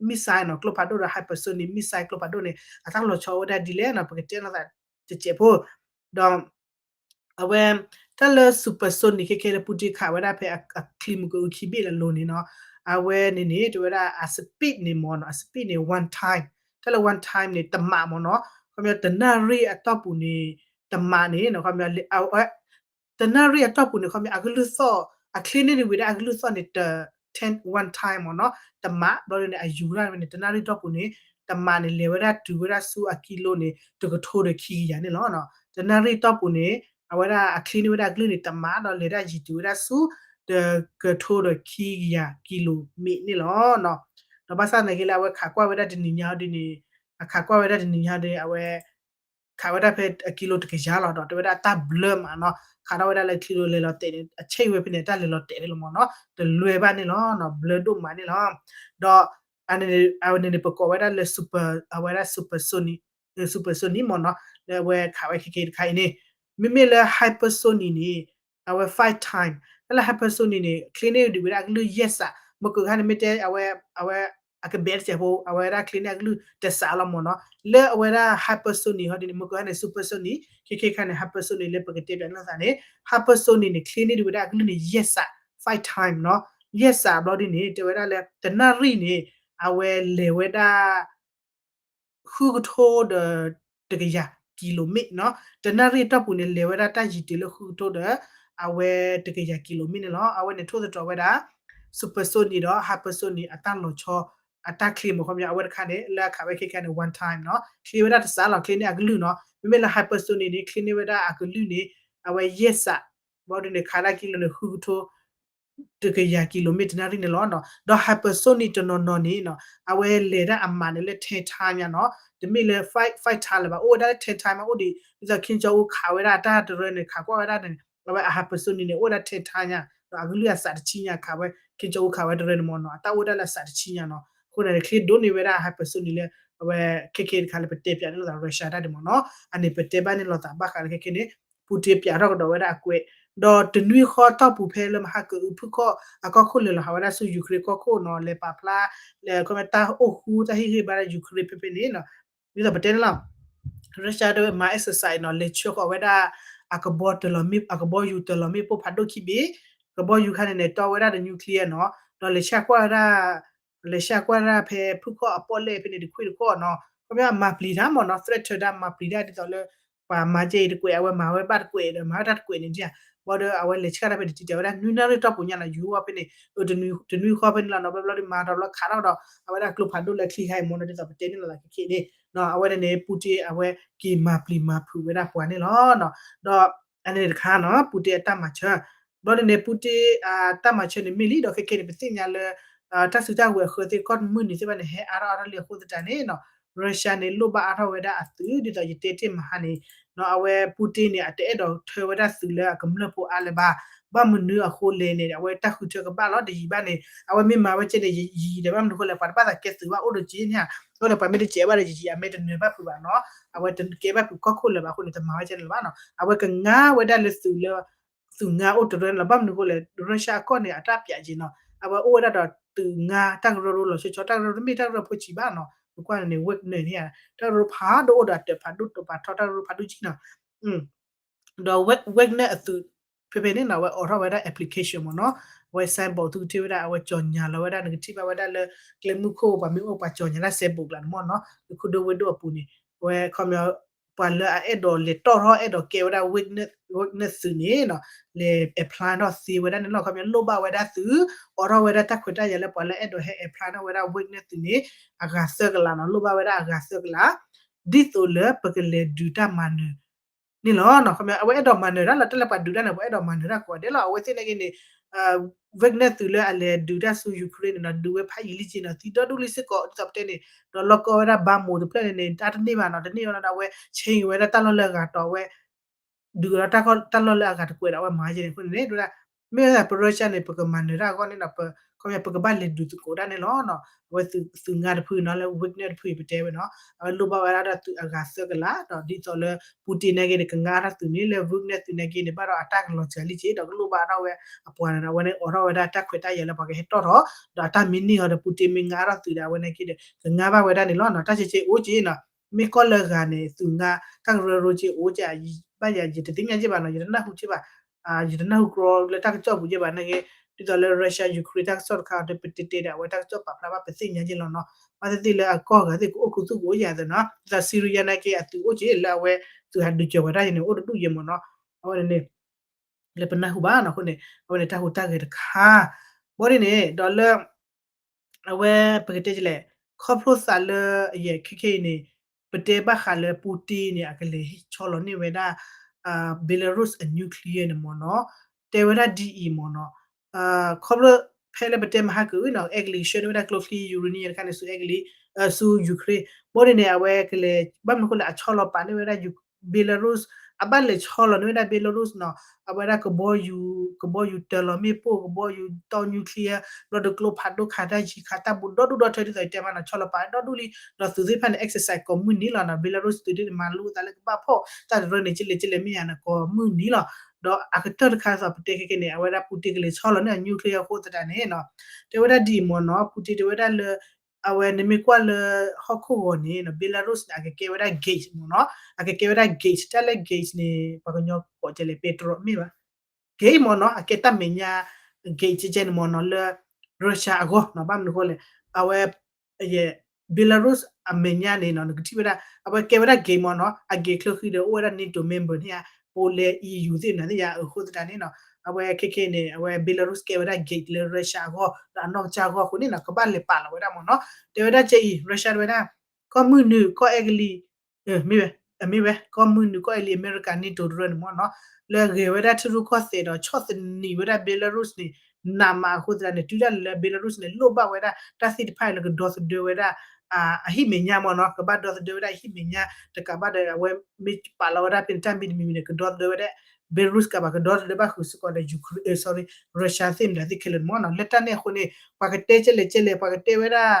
missile နီၤ ကျိဖးဒိၣ်ဒီး hypersonic missile ကျိဖးဒိၣ်န့ၣ် အတၢ်လီၤဆီဝဲဒၣ်ဒ်လဲၣ်နီၤ ပကတဲလိာ်သးတစဲးဖိ ဒီး အဝဲ တၢ်လၢ supersonic ခဲခဲလၢ Putin ခးဝဲဒၣ်ဖဲအချံမုၢ်ကအုခံဘ့ၣ်လၢအလိၤန့ၣ်နီၤ အဝဲန့ၣ်န့ၣ် တဲဝဲဒၣ်အ speed န့ၣ်မ့ၢ်နီၤ အ speed န့ၣ် one time တၢ်လၢ one time န့ၣ် တမးမ့ၢ်နီၤ ခီပညီ တနၣ်ရံၣ်အတီၢ်ပူၤန့ၣ် တမးန့ၣ်နီၤ ခီပညီ တနၣ်ရံၣ်အတီၢ်ပူၤန့ၣ် ခီပညီ အကလုၢ်သီၣ် အချ့န့ၢ်န့ၣ်ဝံၤဒၣ်အကလုၢ်သီၣ်န့ၣ် တ ten one time မ့ၢ်နီၤ တမး ဘျီဒ်န့ၣ် အယူၤဒၣ်န့ၣ် တနၣ်ရံၣ်တီၢ်ပူၤန့ၣ် တမးန့ၣ် လဲၤဝဲဒၣ်တုၤဝဲဒၣ်ဆူအကံလိန့ၣ် တကထိဒီးခံကယၤန့ၣ်လီၤ. တနၣ်ရံၣ်တီၢ်ပူၤန့ၣ် အဝဲဒၣ်အချ့န့ၢ်ဝဲဒၣ်အကလုၢ်န့ၣ် တမးဒီးလဲၤဒၣ်ယံၤတုၤဝဲဒၣ်ဆူ တကထိဒီးခံကယၤကံလိမ့ၣ်န့ၣ်လီၤ. ဒီးဘၣ်ဆၣ်သနာ်က့လၢအဝဲခးကွၢ်ဝဲဒၣ်တနံၤညါဒ်န့ၣ် အခးကွၢ်ဝဲဒၣ်တနံၤညါဒ်န့ၣ် အဝဲ ခးဝဲဒၣ်ဖဲအကံလိတကယၤလီၤ ဒီးတဲဝဲဒၣ်တၢ်ဘျၢမးနီၤ ခးထီၣ်ဝဲဒၣ်လၢချံလိလဲၤလီၤတဲာ်န့ၣ် အဆဲးဝဲဖဲန့ၣ် တၢ်လဲၤလီၤတဲာ်န့ၣ်လီၤမ့ၢ်နီၤ တလွဲဘၣ်န့ၣ်လီၤ ဘျၢဒိၣ်မးန့ၣ်လီၤ. ဒီး အဝဲန့ၣ်န့ၣ် ပကိးဝဲဒၣ်လၢ super အဝဲဒၣ် supersonic supersonic မ့ၢ်နီၤ လၢအဝဲခးဝဲခဲခဲတခါအံၤန့ၣ် မ့မ့ၢ်လၢ hypersonic န့ၣ် အဝဲ five time တၢ်လၢ hypersonic န့ၣ် ချ့န့ၢ်ဒံးဝဲဒၣ်အကလုၢ်ယဲၢ်စး မ့ၢ်ကခါန့ၣ်မ့ၢ်တဲ အဝဲ အဝဲ အကဘဲတစဲးဖိ အဝဲဒၣ်ချ့န့ၢ်အကလုၢ်တစးလီၤမ့ၢ်နီၤ လၢအဝဲဒၣ် hypersonic ဟီဒ်န့ၣ် မ့ၢ်ကခါန့ၣ် supersonic ခဲခဲခါန့ၣ် hypersonic လၢပကတဲပၠးန့ၢ်လိာ်သးန့ၣ် hypersonic န့ၣ် ချ့န့ၢ်ဒံးဝဲဒၣ်အကလုၢ်န့ၣ် ယဲၢ်စး five time နီၤ ယဲၢ်စးဘျီဒ်န့ၣ် တဲဝဲဒၣ်လၢ တနၣ်ရံၣ်န့ၣ် အဝဲလဲၤဝဲဒၣ် ဃုကထိဒီးတကယၤကံလိမ့ၣ်နီၤ တနၣ်ရံၣ်တီၢ်ပူၤန့ၣ် လဲၤဝဲဒၣ်တၢ်ယံၤတုၤလၢဃုကထိဒီး အဝဲတကယၤကံလိမ့ၣ်န့ၣ်လီၤ. အဝဲန့ၣ်ထိၣ်သတြီၤဝဲဒၣ် supersonic ဒီး hypersonic အတၢ်လီၤဆီ အတၢ်ချ့မ့ၢ်ခီပညီ အဝဲတခါန့ၣ် လၢအခးဝဲခဲခဲန့ၣ် one time နီၤ ချ့ဝဲဒၣ်တစးလီၤ ချ့န့ၢ်အကလုၢ်နီၤ မ့မ့ၢ်လၢ hypersonic န့ၣ် ချ့န့ၢ်ဝဲဒၣ်အကလုၢ်န့ၣ် အဝဲယဲၢ်စး ဘျီဒ်န့ၣ် ခးဒၣ်ကံလိန့ၣ် ဃုကထိ တကယၤကံလိမ့ၣ်တနၣ်ရံၣ်န့ၣ်လီၤ. ဒီး hypersonic တနီၤနီၤန့ၣ်နီၤ အဝဲလဲၤဒၣ်အမးန့ၣ်လၢ ten time ညါနီၤ တမ့ၢ်လၢ five five time လၢၤဘၣ် အိၣ်ဝဲဒၣ်လၢ ten time မး အိၣ်ဒံး ဒ်သိး Kim Jong Un ခးဝဲဒၣ်တၢ်တရၢန့ၣ် ခးကွၢ်ဝဲဒၣ်န့ၣ် အဝဲအ hypersonic န့ၣ် အိၣ်ဝဲဒၣ် ten time ညါ ဒီးအကလုၢ်အစးတဆံညါခးဝဲ Kim Jong Un ခးဝဲတရၢန့ၣ်မ့ၢ်နီၤ အတၢ်အိၣ်ဒၣ်လၢအစးတဆံညါနီၤ အဃိန့ၣ် ချ့ဒိးန့ၢ်ဝဲဒၣ် hypersonic လၢ အဝဲခဲခဲတခါလၢပတဲပၠးန့ၢ်လိာ်သး Russia တၢ်ဒ်မ့ၢ်နီၤ အန့ၣ်ပတဲဘၣ်န့ၢ်လိာ်သးဘၣ်ဃးလၢခဲခဲန့ၣ် Putin ပၠးထီၣ်ကဒီးဝဲဒၣ်အကွဲး ဒီးတနွံဃီတီၢ်ပူၤဖဲလၢမဟါကအုဖုၣ်ခီၣ်အကီၢ်ခိၣ်လဲၤလီၤဟးဝဲဒၣ်ဆူ Ukraine ကီၢ်ခိၣ်နီၤ လဲၤပာ်ဖျါ လဲၤခီမ့ၢ်တၢ်အိၣ်ဃူတၢ်ဟ့ၣ်ဂံၢ်ဘါဒၣ် Ukraine ဖဲဖဲန့ၣ်နီၤ ဒ်သိးပတဲန့ၣ်လီၤ Russia တဝဲမၤ exercise နီၤ လဲၤဆှၢဃီၤဝဲဒၣ် အကဘီတလီၤမ့ၣ် အကဘီယူၤတလီၤမ့ၣ်ပိၢ်ဖးဒိၣ်ခံဘ့ၣ် ကဘီယူၤခါန့ၣ်န့ၣ် တီဝဲဒၣ်ဒီး nuclear နီၤ ဒီးလဲၤဆှၢကွၢ်ဝဲဒၣ် လဲၤဆှၢကွၢ်ဒၣ်ဖဲဖုၣ်ခီၣ်အပီၣ်လဲၣ်ဖဲန့ၣ်တခွ့ၣ်တခီၣ်နီၤ ခီမ့ၢ်မၤပျံၤတၢ်မ့ၢ်နီၤ threaten တၢ်မၤပျံၤတၢ်ဒ်သိးလၢ ပှၤမၤကဲအံၤတကွဲး အဝဲမၤဝဲဘၣ်တကွဲးဒီး မၤဝဲတၢ်တကွဲးန့ၣ်ဒ် ဘၣ်ဒီးအဝဲလဲၤဆှၢတၢ်ဖဲန့ၣ် တံာ်တာ်ဝဲဒၣ်နွံနၣ်ရံၣ်တီၢ်ပူၤညါနီၤ ယူၤဝဲဖဲန့ၣ် တနွံဃီဖဲန့ၣ်လီၤနီၤ ဘျီဘျီဒီးမၤဒီးဘျီခးထီၣ်ဒီး အဝဲဒၣ်ကျိဖးဒိၣ်လၢချံခါအံၤမ့ၢ်နီၤ ဒ်သိးပတဲန့ၣ်လီၤသးခဲခဲန့ၣ် အဝဲန့ၣ်န့ၣ် Putin အဝဲက့ၤမၤပျံၤမၤဖုးဝဲဒၣ်ပှၤန့ၣ်လီၤ ဒီး အန့ၣ်တခါနီၤ Putin အတၢ်မၤစၢၤ ဘျီန့ၣ်န့ၣ် Putin အတၢ်မၤစၢၤန့ၣ်မ့ၢ်လံ ဒီးခဲခဲန့ၣ် ပသ့ၣ်ညါလၢ တၢ်စုတၢ်ဝဲၤအဃၢသ့ၣ်ကီၢ်မုၢ်နံၤသ့ၣ်တဖၣ်န့ၣ် ဟဲအါထီၣ်အါထီၣ်လံအဃိသတးန့ၣ်နီၤ Russia န့ၣ် လိၣ်ဘၣ်အါထီၣ်ဝဲဒၣ်အသုး ဒ်သိးယတဲတ့ၢ်မဟါန့ၣ် အဝဲ Putin န့ၣ် အတအဲၣ်ဒိးထၢဝဲဒၣ်သုးလၢအကမျၢၢ်ဖိအါလၢၤဘၣ် ဘၣ်မနုၤအဃိလဲၣ်န့ၣ် အဝဲတၢ်ဃုထၢကဘၣ်လီၤ တယံာ်ဘၣ်န့ၣ် အဝဲမ့ၢ်မၤဝဲကဲန့ၣ် ယံာ်ဒီးဘၣ်မနုၤအဃိလဲၣ် ပှၤတဘၣ်သးကဲသုးဘၣ်အိၣ်ဒီးက့န့ၣ် အဃိန့ၣ် ပှၤမ့ၢ်တစဲးဘၣ်ဒီးယံာ်ယံာ် အမ့ၢ်တနၢၤဘၣ်ဖုးဘၣ်နီၤ အဝဲတကဲဘၣ်ဖုးကီၢ်ခိၣ်လၢၤဘၣ်အဃိန့ၣ် တမၤဝဲကဲန့ၣ်လၢၤဘၣ်နီၤ အဝဲကငါဝဲဒၣ်လၢသုးလၢ သုးငါအိၣ်တရၢန့ၣ်လီၤ ဘၣ်မနုၤအဃိလဲၣ် Russia အကီၢ်န့ၣ် အတၢ်ပၠးက့ၤနီၤ အဝဲအိၣ်ဝဲဒၣ်ဒီးသုးငါတၢ်ကရၢကရိလီၤဆီဆီ တၢ်ကရၢကရိတမ့ၢ်တၢ်ကရၢကရိဖိဆံးဘၣ်နီၤ ပကွၢ်န့ၣ် Wagner န့ၣ် တၢ်ကရၢကရိဖးဒိၣ်အိၣ်ဒီးအတၢ်ဖးဒိၣ်တပာ်ထီၣ်တၢ်ကရၢကရိဖးဒိၣ်ကံနီၤ ဒီး Wagner အသုး ဖဲဖဲန့ၣ်နီၤ အဝဲအိးထီၣ်ဝဲဒၣ် application မ့ၢ်နီၤ အဝဲ signboard သုကထံၣ်ဝဲဒၣ် အဝဲကၠီၣ်ညါလီၤဝဲဒၣ် နကထံၣ်ဘၣ်ဝဲဒၣ်လၢ ကျဲမုၢ်ခိၣ်ပှၤမ့ၢ်အိၣ်ပှၤကၠီၣ်ညါဒၣ် signboard ကျါန့ၣ်မ့ၢ်နီၤ လၢခိၣ်ဒိဝ့ၢ်ဒိၣ်အပူၤန့ၣ် ဝဲခီပညီ ပှၤလၢအအဲၣ်ဒိးလဲၤတီၣ်ထီၣ် အဲၣ်ဒိးကဲဝဲဒၣ် weakness သုးန့ၣ်နီၤ လဲၤ apply ထီၣ်သ့ဝဲဒၣ်န့ၣ်လီၤ. ခီပညီလိၣ်ဘၣ်ဝဲဒၣ်သုး အိးထီၣ်ဝဲဒၣ်တၢ်ခွဲးတၢ်ယာ်လၢပှၤလၢအဲၣ်ဒိးဟဲ apply ထီၣ်ဝဲဒၣ် weakness သုးန့ၣ် အဂၤသၢကလးနီၤ လိၣ်ဘၣ်ဝဲဒၣ်အဂၤသၢကလး ဒ်သိးလၢပကလဲၤဒုးတၢ်မၤနၢၤ န့ၣ်လီၤ. ခီပညီ အဝဲအဲၣ်ဒိးမၤနၢၤတၢ်လီၤ တၢ်လၢပှၤဒုးတၢ်န့ၣ် ပှၤအဲၣ်ဒိးမၤနၢၤတၢ်ကိးဂၤဒဲးလီၤ. အဝဲသ့ၣ်နာ်က့န့ၣ် Wagner သုးလၢအလဲၤဒုးတၢ်ဆူ Ukraine န့ၣ်နီၤ ဒုးဝဲဖးယံာ်လံက့နီၤ သံဒီဒူၣ်လံစ့ၢ်ကီး ဒ်သိးပတဲန့ၣ် ဒီးလီၢ်ကီၢ်ဝဲဒၣ် Bakhmut တဖျၢၣ်န့ၣ်န့ၣ် တၢ်တန့ၢ်ဘၣ်နီၤ တန့ၢ်ဘၣ်နီၤဒီး အဝဲ change ဝဲဒၣ်တၢ်လီၢ်လၢအဂၤတီး အဝဲ ဒုးကဒီးတၢ်လီၢ်လၢအဂၤတကွဲးဒီး အဝဲမၤက့န့ၣ်အဃိန့ၣ် ဒ်ဝဲဒၣ် မ့ၢ်ဝဲဒၣ်ပ Russia န့ၣ် ပကမၤနၢၤတၢ်အဂီၢ်န့ၣ်နီၤ ပ ခီပညီ ပကဘၣ်လဲၤဒုးသကိးတၢ်န့ၣ်လီၤ. အဝဲသုး သုးငါတဖုနီၤ လၢ Wagner တဖုအံၤပတဲဝဲနီၤ အဝဲလိၣ်ဘၣ်ဝဲဒၣ်ဒီးသုးအဂၤသၢကလး ဒီးဒ်သိးလၢ Putin နာ်က့န့ၣ် ကငါထီၣ်သုးန့ၣ်လၢ Wagner သုးနာ်က့န့ၣ် ဘၣ်ဒီးအတၢ်ကလီၤစှၤလံက့ ဒီးကလိၣ်ဘၣ်ထီၣ်ဝဲအပှၤန့ၣ်ဒီး အဝဲန့ၣ်အိးထီၣ်ဝဲဒၣ်တၢ်ခွဲးတၢ်ယာ်လၢပှၤကဟဲတီၣ်ထီၣ် ဒီးအတၢ်မ့ၢ်န့ၢ်အီၤဒီး Putin မ့ၢ်ငါထီၣ်သုးဒီး အဝဲနာ်က့ဒီး ကငါဘၣ်ဝဲဒၣ်န့ၣ်လီၤနီၤ. တၢ်ဆဲးဆဲးအိၣ်က့နီၤ မ့ၢ်ကီၢ်လၢအဂၤန့ၣ် သုးငါ တၢ်ကရၢကရိက့အိၣ်က့ ဘၣ်ယၤ ယတသ့ၣ်ညါက့ဘၣ်နီၤ ယတနၢ်ဟူက့ဘၣ် ယတနၢ်ဟူကြီလၢတၢ်ကစီၣ်ပူၤက့ဘၣ်နာ်က့ ဒ်သိးလၢ Russia Ukraine တၢ်ကစီၣ်တခါအံၤ ပတဲတဲဒီး အဝဲတၢ်ကစီၣ်ပာ်ဖျါဘၣ်ပသ့ၣ်ညါက့လီၤနီၤ. ဘၣ်သ့ၣ်သ့ၣ်လၢအကီၢ်ဂၤသ့ၣ်ကအိၣ်ခူသူၣ်ကအိၣ်ယာ်သ့နီၤ ဒ်သိး Syria နာ်က့အသုးအိၣ်က့လၢအဝဲ သုးဟးဒုးကၢၤဝဲဒၣ်န့ၣ် အိၣ်တဒူၣ်ယဲမ့ၢ်နီၤ. အဝဲန့ၣ်န့ၣ် လၢပနၢ်ဟူဘၣ်နီၤ အဃိန့ၣ် အဝဲန့ၣ်တၢ်ဟူးတၢ်ဂဲၤတခါ ဘၣ်ဒ်န့ၣ် ဒီးလၢ အဝဲပကတဲဒ်လဲၣ် ခီဖျိသးလၢအယဲၢ်ခဲခဲအံၤန့ၣ် ပတဲဘၣ်ဃးလၢ Putin န့ၣ် အကလဲၤဟ့ၣ်ဆီလီၤန့ၢ်ဝဲဒၣ် Belarus အ nuclear န့ၣ်မ့ၢ်နီၤ တဲဝဲဒၣ်ဒ်အံၤမ့ၢ်နီၤ ခီဖျိ ဖဲလၢပတဲမဟါကၢၤနီၤ အဲကလံးဆှၢန့ၢ်ဝဲဒၣ်ကျိချံ uranium တခါန့ၣ် ဆူအဲကလံး ဆူ Ukraine ဘၣ်ဒ်န့ၣ် အဝဲကလဲၤ ဘၣ်မနုၤအဃိလဲၣ် အဆီလီၤပာ်န့ၢ်ဝဲဒၣ် Belarus အဘၣ်လဲၤဆီလီၤန့ၢ်ဝဲဒၣ် Belarus နီၤ အဝဲဒၣ်ကဘီယူၤ ကဘီယူၤတၢၤလီၤမ့ၣ်ပိၢ် ကဘီယူၤတီ nuclear ဘျီဒီးကျိဖးဒိၣ်ခးတၢ်ယံၤခးတၢ်ဘူးဒီဒူၣ်ဒီထၢ ဒ်သိးယတဲမးနီၤ ဆီလီၤပာ်ဒီဒူၣ်လံ ဒီးသုးသ့ၣ်တဖၣ်န့ၣ် exercise ကိးမုၢ်နံၤလီၤနီၤ Belarus သုးဒ်န့ၣ် မၤလိသးလၢကဘၣ်ဖီၣ်တၢ်တရၢန့ၣ် ကလဲၣ်ကလဲၣ်မ့ၢ်ယၤန့ၣ် ကိးမုၢ်နံၤလီၤ. ဒီးအကတၢၢ်တခါသိးပတဲခဲကနံၣ်န့ၣ် အဝဲဒၣ် Putin ကလဲၤဆီလီၤန့ၢ်အ nuclear အဃိသတးန့ၣ်နီၤ တဲဝဲဒၣ်ဒ်အံၤမ့ၢ်နီၤ Putin တဲဝဲဒၣ်လၢ အဝဲန့ၣ်မ့ၢ်ကွၢ်လၢဟီၣ်ခိၣ်ဂီၤန့ၣ်နီၤ Belarus န့ၣ် အကကဲဝဲဒၣ် gate မ့ၢ်နီၤ အကကဲဝဲဒၣ် gate တၢ်လၢ gate န့ၣ် ပှၤကညီကိးကလဲၣ် petrol မ့ၢ်ဘၣ် gate မ့ၢ်နီၤ အကဲတၢ်မဲာ်ညါ gate ကဲကဲန့ၣ်မ့ၢ်နီၤ လၢ Russia အဂီၢ်နီၤ ဘၣ်မနုၤအဃိလဲၣ် အဝဲ ယဲၢ် Belarus အမဲာ်ညါန့ၣ်နီၤ နကထံၣ်ဝဲဒၣ် အဝဲကဲဝဲဒၣ် gate မ့ၢ်နီၤ အ gate ချၢဃံဒီးအိၣ်ဝဲဒၣ် NATO member န့ၣ်ဧါ ပအိၣ်လၢ EU သ့ၣ်နၤသ့ၣ်ယါ အဃိသတးန့ၣ်နီၤ အဝဲခဲခဲန့ၣ် အဝဲ Belarus ကဲဝဲဒၣ် gate လၢ Russia အဂီၢ် ဒီးအနီၢ်ကစၢ်အဂီၢ်အဃိန့ၣ်နီၤ ကဘၣ်လဲၤပာ်လီၤဝဲဒၣ်မ့ၢ်နီၤ တဲဝဲဒၣ်ကဲအံၤ Russia တဲဝဲဒၣ် ကီၢ်မုၢ်နုာ်ကီၢ်အဲကလံး မ့ၢ်ဝဲ အမ့ၢ်ဝဲ ကီၢ်မုၢ်နုာ်ကီၢ်အဲကလံး အမဲရကၤ NATO တရၢန့ၣ်မ့ၢ်နီၤ လၢအဂဲၤဝဲဒၣ်ထံရူၢ်ကီၢ်သဲးဒီးဆီၣ်သနံးဝဲဒၣ် Belarus န့ၣ် နးမးအဃိသတးန့ၣ် တုၤဒၣ်လဲာ်လၢ Belarus န့ၣ် လိၣ်ဘၣ်ဝဲဒၣ်တၢ်သ့ၣ်တဖၣ်လၢကဒီသဒၢဝဲဒၣ် အဟံၣ်မဲာ်ညါမ့ၢ်နီၤ ကဘၣ်ဒီသဒၢဝဲဒၣ်အဟံၣ်မဲာ်ညါ တကးဘၣ်ဒီး အဝဲမ့ၢ်ပာ်လီၤဝဲဒၣ်ဖဲန့ၣ်တၢ်မံၤတမံၤမံၤန့ၣ် ကဒီသဒၢဝဲဒၣ် Belarus ကဘၣ်ကဒီသဒၢဘၣ်ဃုာ်စ့ၢ်ကီးဒီး Ukraine sorry Russia သ့ၣ်မတၤသ့ၣ်ခဲလၢာ်န့ၣ်မ့ၢ်နီၤ လၢတၢ်န့ၣ်အဃိန့ၣ် ပှၤကတဲကဲလဲၣ်ကဲလဲၣ် ပှၤကတဲဝဲဒၣ်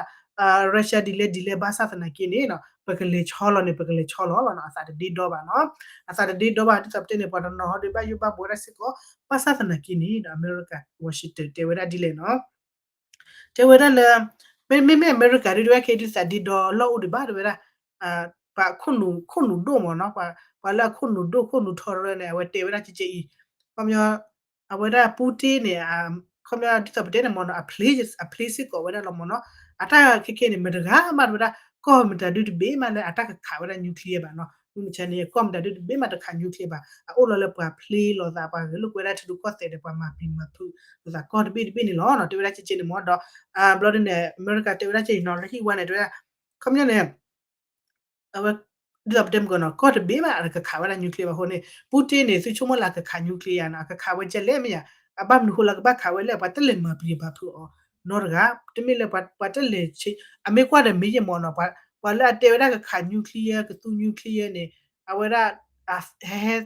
Russia ဒ်လဲၣ်ဒ်လဲၣ် ဘၣ်ဆၣ်သနာ်က့န့ၣ်နီၤ ပကလဲၤဆီလီၤန့ၣ် ပကလဲၤဆီလီၤလီၤနီၤ အသးတဒ့ဒီဘၣ်နီၤ အသးတဒ့ဒီဘၣ် ဒ်သိးပတဲန့ၣ် ပှၤတနီၤဟီဒုးဘၣ်ယိၣ်ဘၣ်ဘှီဒၣ်စ့ၢ်ကီး ဘၣ်ဆၣ်သနာ်က့န့ၣ်ဒီး အမဲရကၤ Washington တဲဝဲဒၣ်ဒ်လဲၣ်နီၤ တဲဝဲဒၣ်လၢ မ့မ့ၢ်အမဲရကၤဒုး တဲဝဲခဲဒုးသးဒ့ဒီလီၢ်အိၣ်ဒံးဘၣ် တဲဝဲဒၣ် ပှၤခိၣ်နူာ်ဒိၣ်မ့ၢ်နီၤ ပှၤလၢအခိၣ်နူာ်ဒိၣ်ခိၣ်နူာ်ထီရၢန့ၣ် အဝဲတဲဝဲဒၣ်ကဲကဲအံၤ ခီပညီ အဝဲဒၣ် Putin န့ၣ် ခီပညီဒ်သိးပတဲန့ၣ်မ့ၢ်နီၤ အ play အ play စ့ၢ်ကီးဝဲဒၣ်လီၤမ့ၢ်နီၤ အတၢ်ခဲခဲန့ၣ် မတဂၤမးတဲဝဲဒၣ် ကီၢ်မတၤဒုတဘ့ၣ်မးလၢအတၢ်ကခးဝဲဒၣ် nuclear ဘၣ်နီၤ မုၢ်မဆါန့ၣ် ကီၢ်မတၤဒုတဘ့ၣ်မးတခး nuclear ဘၣ် အအိၣ်လီၤလၢပှၤ play လိာ်သး ပှၤဂဲၤလိာ်ကွဲဝဲဒၣ်ထံရူၢ်ကီၢ်သဲးဒီးပှၤမၤပျံၤမၤဖုးလိာ်သးကီၢ်တဘ့ၣ်တဘ့ၣ်န့ၣ်လီၤနီၤ တဲဝဲဒၣ်ကဲကဲန့ၣ်မ့ၢ်ဒီး ဘျီဒ်န့ၣ် အမဲရကၤတဲဝဲဒၣ်ကဲအံၤနီၤ လၢဟံၣ်ဝါန့ၣ် တဲဝဲဒၣ် ခီပညီန့ၣ် အဝဲ ဒ်သိးပတဲမုၢ်ကီးနီၤ ကီၢ်တဘ့ၣ်မးအတကခးဝဲဒၣ် nuclear ဘၣ်အဃိန့ၣ် Putin န့ၣ် သုဆိကမိၣ်လၢအကခး nuclear နီၤ အကခးဝဲကဲလဲၣ်မ့ၢ်ယါ အဘၣ်မနုၤဃိလၢကဘၣ်ခးဝဲလဲၣ် ပှၤတလဲၤမၤပျံၤမၤဖုးအီၤနီတဂၤ တမ့ၢ်လၢပှၤတလဲၤ အမ့ၢ်ကွၢ်ဒီးမ့ၢ်ယဲၢ်မ့ၢ်နီၤ ပှၤလၢအတဲဝဲဒၣ်ကခး nuclear ကသူ nuclear န့ၣ် အဝဲဒၣ် ဟဲ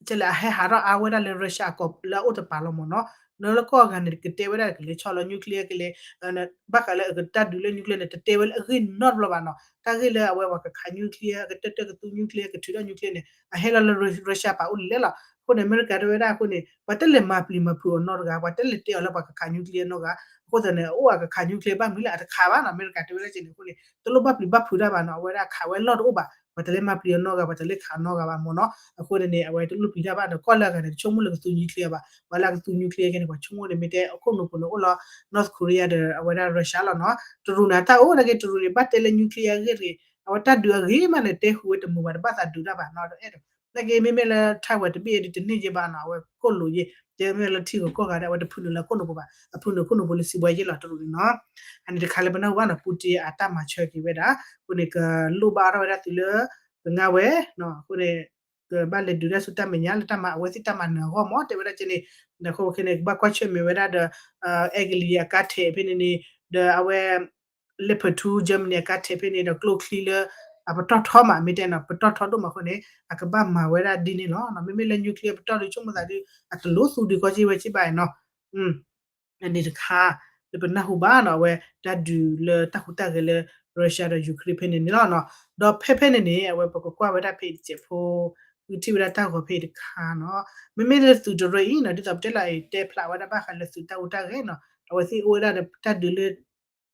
ကဲလဲၣ်အဟဲဟးထီၣ်အါဝဲဒၣ်လၢ Russia အကီၢ်လၢအအိၣ်တပၤလီၤမ့ၢ်နီၤ လၢလၢကီၢ်အဂၤန့ၣ် ကတဲဝဲဒၣ်ကလဲၤဆီလီၤ nuclear ကလဲၤ ဘၣ်ဃးလၢအကတၢ်ဒုးလၢ nuclear န့ၣ် တတဲဝဲလၢအဂ့ၢ်နီတဘျီဘၣ်နီၤ တၢ်ဂ့ၢ်လၢအဝဲပှၤကခး nuclear ကတၢၢ်တၢၢ်ကသူ nuclear ကထုးထီၣ် nuclear န့ၣ် အဟဲလီၤလၢ Russia ပၤအိၣ်လံလဲၣ်လီၤ အဃိန့ၣ် အမဲရကၤတဲဝဲဒၣ်အဃိန့ၣ် ပှၤတလဲၤမၤပျံၤမၤဖုးအီၤနီတဂၤ ပှၤတလဲၤတဲအီၤလၢပှၤကခး nuclear နီတဂၤ အဃိသတးန့ၣ် အအိၣ်အကခး nuclear ဘၣ်မနုၤလဲၣ် အတခးဘၣ်နီၤ အမဲရကၤတဲဝဲဒၣ်ကဲန့ၣ်အဃိန့ၣ် တလိၣ်ဘၣ်ပျံၤဘၣ်ဖုးတၢ်ဘၣ်နီၤ အဝဲဒၣ်ခးဝဲလီၢ်တအိၣ်ဘၣ် ပှၤတလဲၤမၤပျံၤအီၤနီတဂၤ ပှၤတလဲၤခးအီၤနီတဂၤဘၣ်မ့ၢ်နီၤ အဃိန့ၣ်န့ၣ် အဝဲတလိၣ်ပျံၤတၢ်ဘၣ်ဒီး ကီၢ်လၢအဂၤန့ၣ် တဆိကမိၣ်လၢကသူ nuclear ဘၣ် ပှၤလၢအကသူ nuclear ကဲန့ၣ် ပှၤဆိကမိၣ်န့ၣ် မ့ၢ်တဲအခိၣ်နူာ်ပူၤန့ၣ် အိၣ်လီၤ North Korea ဒီး အဝဲဒၣ် Russia လီၤနီၤ တရူးန့ၣ် တၢ်အိၣ်နာ်က့ တရူးန့ၣ် ဘၣ်တဲလၢ nuclear အဂ့ၢ်တဂ့ၤ အဝဲတၢ်ဒုးအဂ့ၤမးန့ၣ် တဲဟူးဝဲတမုာ်ဘၣ် တဘၣ်သးဒုးတၢ်ဘၣ်နီၤ ဒီးအဲၣ်ဒိး နာ်က့မ့မ့ၢ်လၢ Taiwan တဘ့ၣ်အံၤဒ်တန့ၢ်ယဲဘၣ်နီၤ အဝဲခိၣ်လိာ်ယဲ ကဲမ့ၢ်လၢထံဂုၤကီၢ်ဂၤဒီး အဝဲတဖုနုာ်လၢခိၣ်နူာ်ပူၤဘၣ် အဖုနုာ်ခိၣ်နူာ်ပူၤလၢစံးဘှါယဲၢ်လီၤတရူးန့ၣ်နီၤ အန့ၣ်တခါလၢပနၢ်ဟူဘၣ်နီၤ Putin အတၢ်မၤဆၢက့ၤဝဲဒၣ် အဃိန့ၣ် ကလိၣ်ဘၣ်အါထီၣ်ဝဲဒၣ်သုလၢ ကငါဝဲ အဃိန့ၣ် ကဘၣ်လဲၤဒုးတၢ်ဆူတၢ်မဲာ်ညါ လၢတၢ်မၤအဝဲသ့ၣ်တၢ်မၤနၢၤအဂီၢ်မး တဲဝဲဒၣ်ကဲန့ၣ် ဒီးအဃိခဲန့ၣ် ကဘၣ်ကွၢ်ဆၢၣ်မဲာ်ဝဲဒၣ်ဒီး အဲကလံးအကါထဲးဖဲန့ၣ်န့ၣ် ဒီးအဝဲ Leopard two Germany အကါထဲးဖဲန့ၣ် ဒီးကျိချံလၢ အပတီၢ်ထီမး မ့ၢ်တဲနီၤ ပတီၢ်ထီဒိၣ်မးအဃိန့ၣ် အကဘၣ်မၤဝဲဒၣ်ဒ်န့ၣ်လီၤ. မ့မ့ၢ်လၢ nuclear ပတီၢ်ဒုးဆိကမိၣ်သးဒုး အတလိၣ်သူဒုးကီက့ၤဝဲက့ၤဘၣ်နီၤ အန့ၣ်တခါ လၢပနၢ်ဟူဘၣ်နီၤ အဝဲတၢ်ဒုးလၢတၢ်ဟူးတၢ်ဂဲၤလၢ Russia ဒီး Ukraine ဖဲန့ၣ်န့ၣ်လီၤ. ဒီးဖဲဖဲန့ၣ်န့ၣ် အဝဲပကကွၢ်ဝဲဒၣ်ဖဲအံၤတစဲးဖိ ကထံၣ်ဝဲဒၣ်တၢ်ဂီၤဖဲအံၤတခါနီၤ မ့မ့ၢ်လၢသုးတရၢအံၤနီၤ ဒ်သိးပတဲလီၤအံၤ တဲဖျါဝဲဒၣ်ဘၣ်ဃးလၢသုးတၢ်ဟူးတၢ်ဂဲၤနီၤ အဝဲသ့ၣ်အိၣ်ဝဲဒၣ်ဒီးတၢ်ဒုးလၢ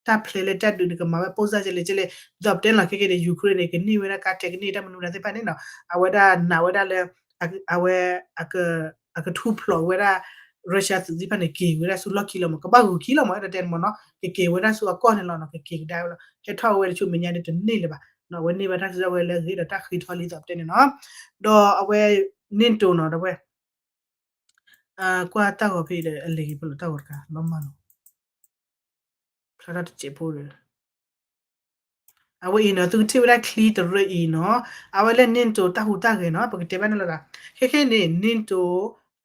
တၢ်ဖျဲးလၢတၢ်ဒုးန့ၣ် ကမၤဝဲပိၢ်စၢ်ကဲလဲၣ်ကဲလဲၣ် ဒ်သိးပတဲလီၤခဲကဲန့ၣ် Ukraine န့ၣ် ကန့ၢ်ဝဲဒၣ်ကါထဲး ကန့ၢ်တၢ်မနုၤမတၤသ့ၣ်တဖၣ်န့ၣ်နီၤ အဝဲဒၣ်နာ်ဝဲဒၣ်လၢ အဝဲ အကထူဖျိးဝဲဒၣ် Russia သုးသ့ၣ်တဖၣ်န့ၣ် က့ၤဝဲဒၣ်ဆူလီၢ်ခံလီၤမး ကဘၣ်ဂုၤခံလီၤမး အဲၣ်ဒိးတဲန့ၣ်မးနီၤ ကက့ၤဝဲဒၣ်ဆူအကီၢ်န့ၣ်လီၤနီၤ ကက့ၤကဒါဝဲလီၤ ဟဲထီၣ်ဝဲတဆူမဲာ်ညါဒ်တန့ၢ်လၢၤဘၣ်နီၤ အဝဲန့ၢ်ဘၣ်တၢ်စုကဝဲၤလၢအဂ့ၤဒီးတၢ်ဃ့ထီလံ ဒ်သိးပတဲန့ၣ်နီၤ ဒီးအဝဲ NATO နီၤ ဒီးဝဲ ကွၢ်တၢ်ဂီၤဖဲအံၤဒီး အလဲၤက့ၤဖဲလီၤတၢ်ဂီၤတခါ လီၤမၢ်လီၤ ဖျါထီၣ်တစဲးဖိဒီး အဝဲအံၤနီၤ သုကထံၣ်ဝဲဒၣ်ချံတရၢအံၤနီၤ အဝဲလၢ NATO တၢ်ဟူးတၢ်ဂဲၤနီၤ ပကတဲဘၣ်န့ၣ်လီၤ. ခဲခဲန့ၣ် NATO,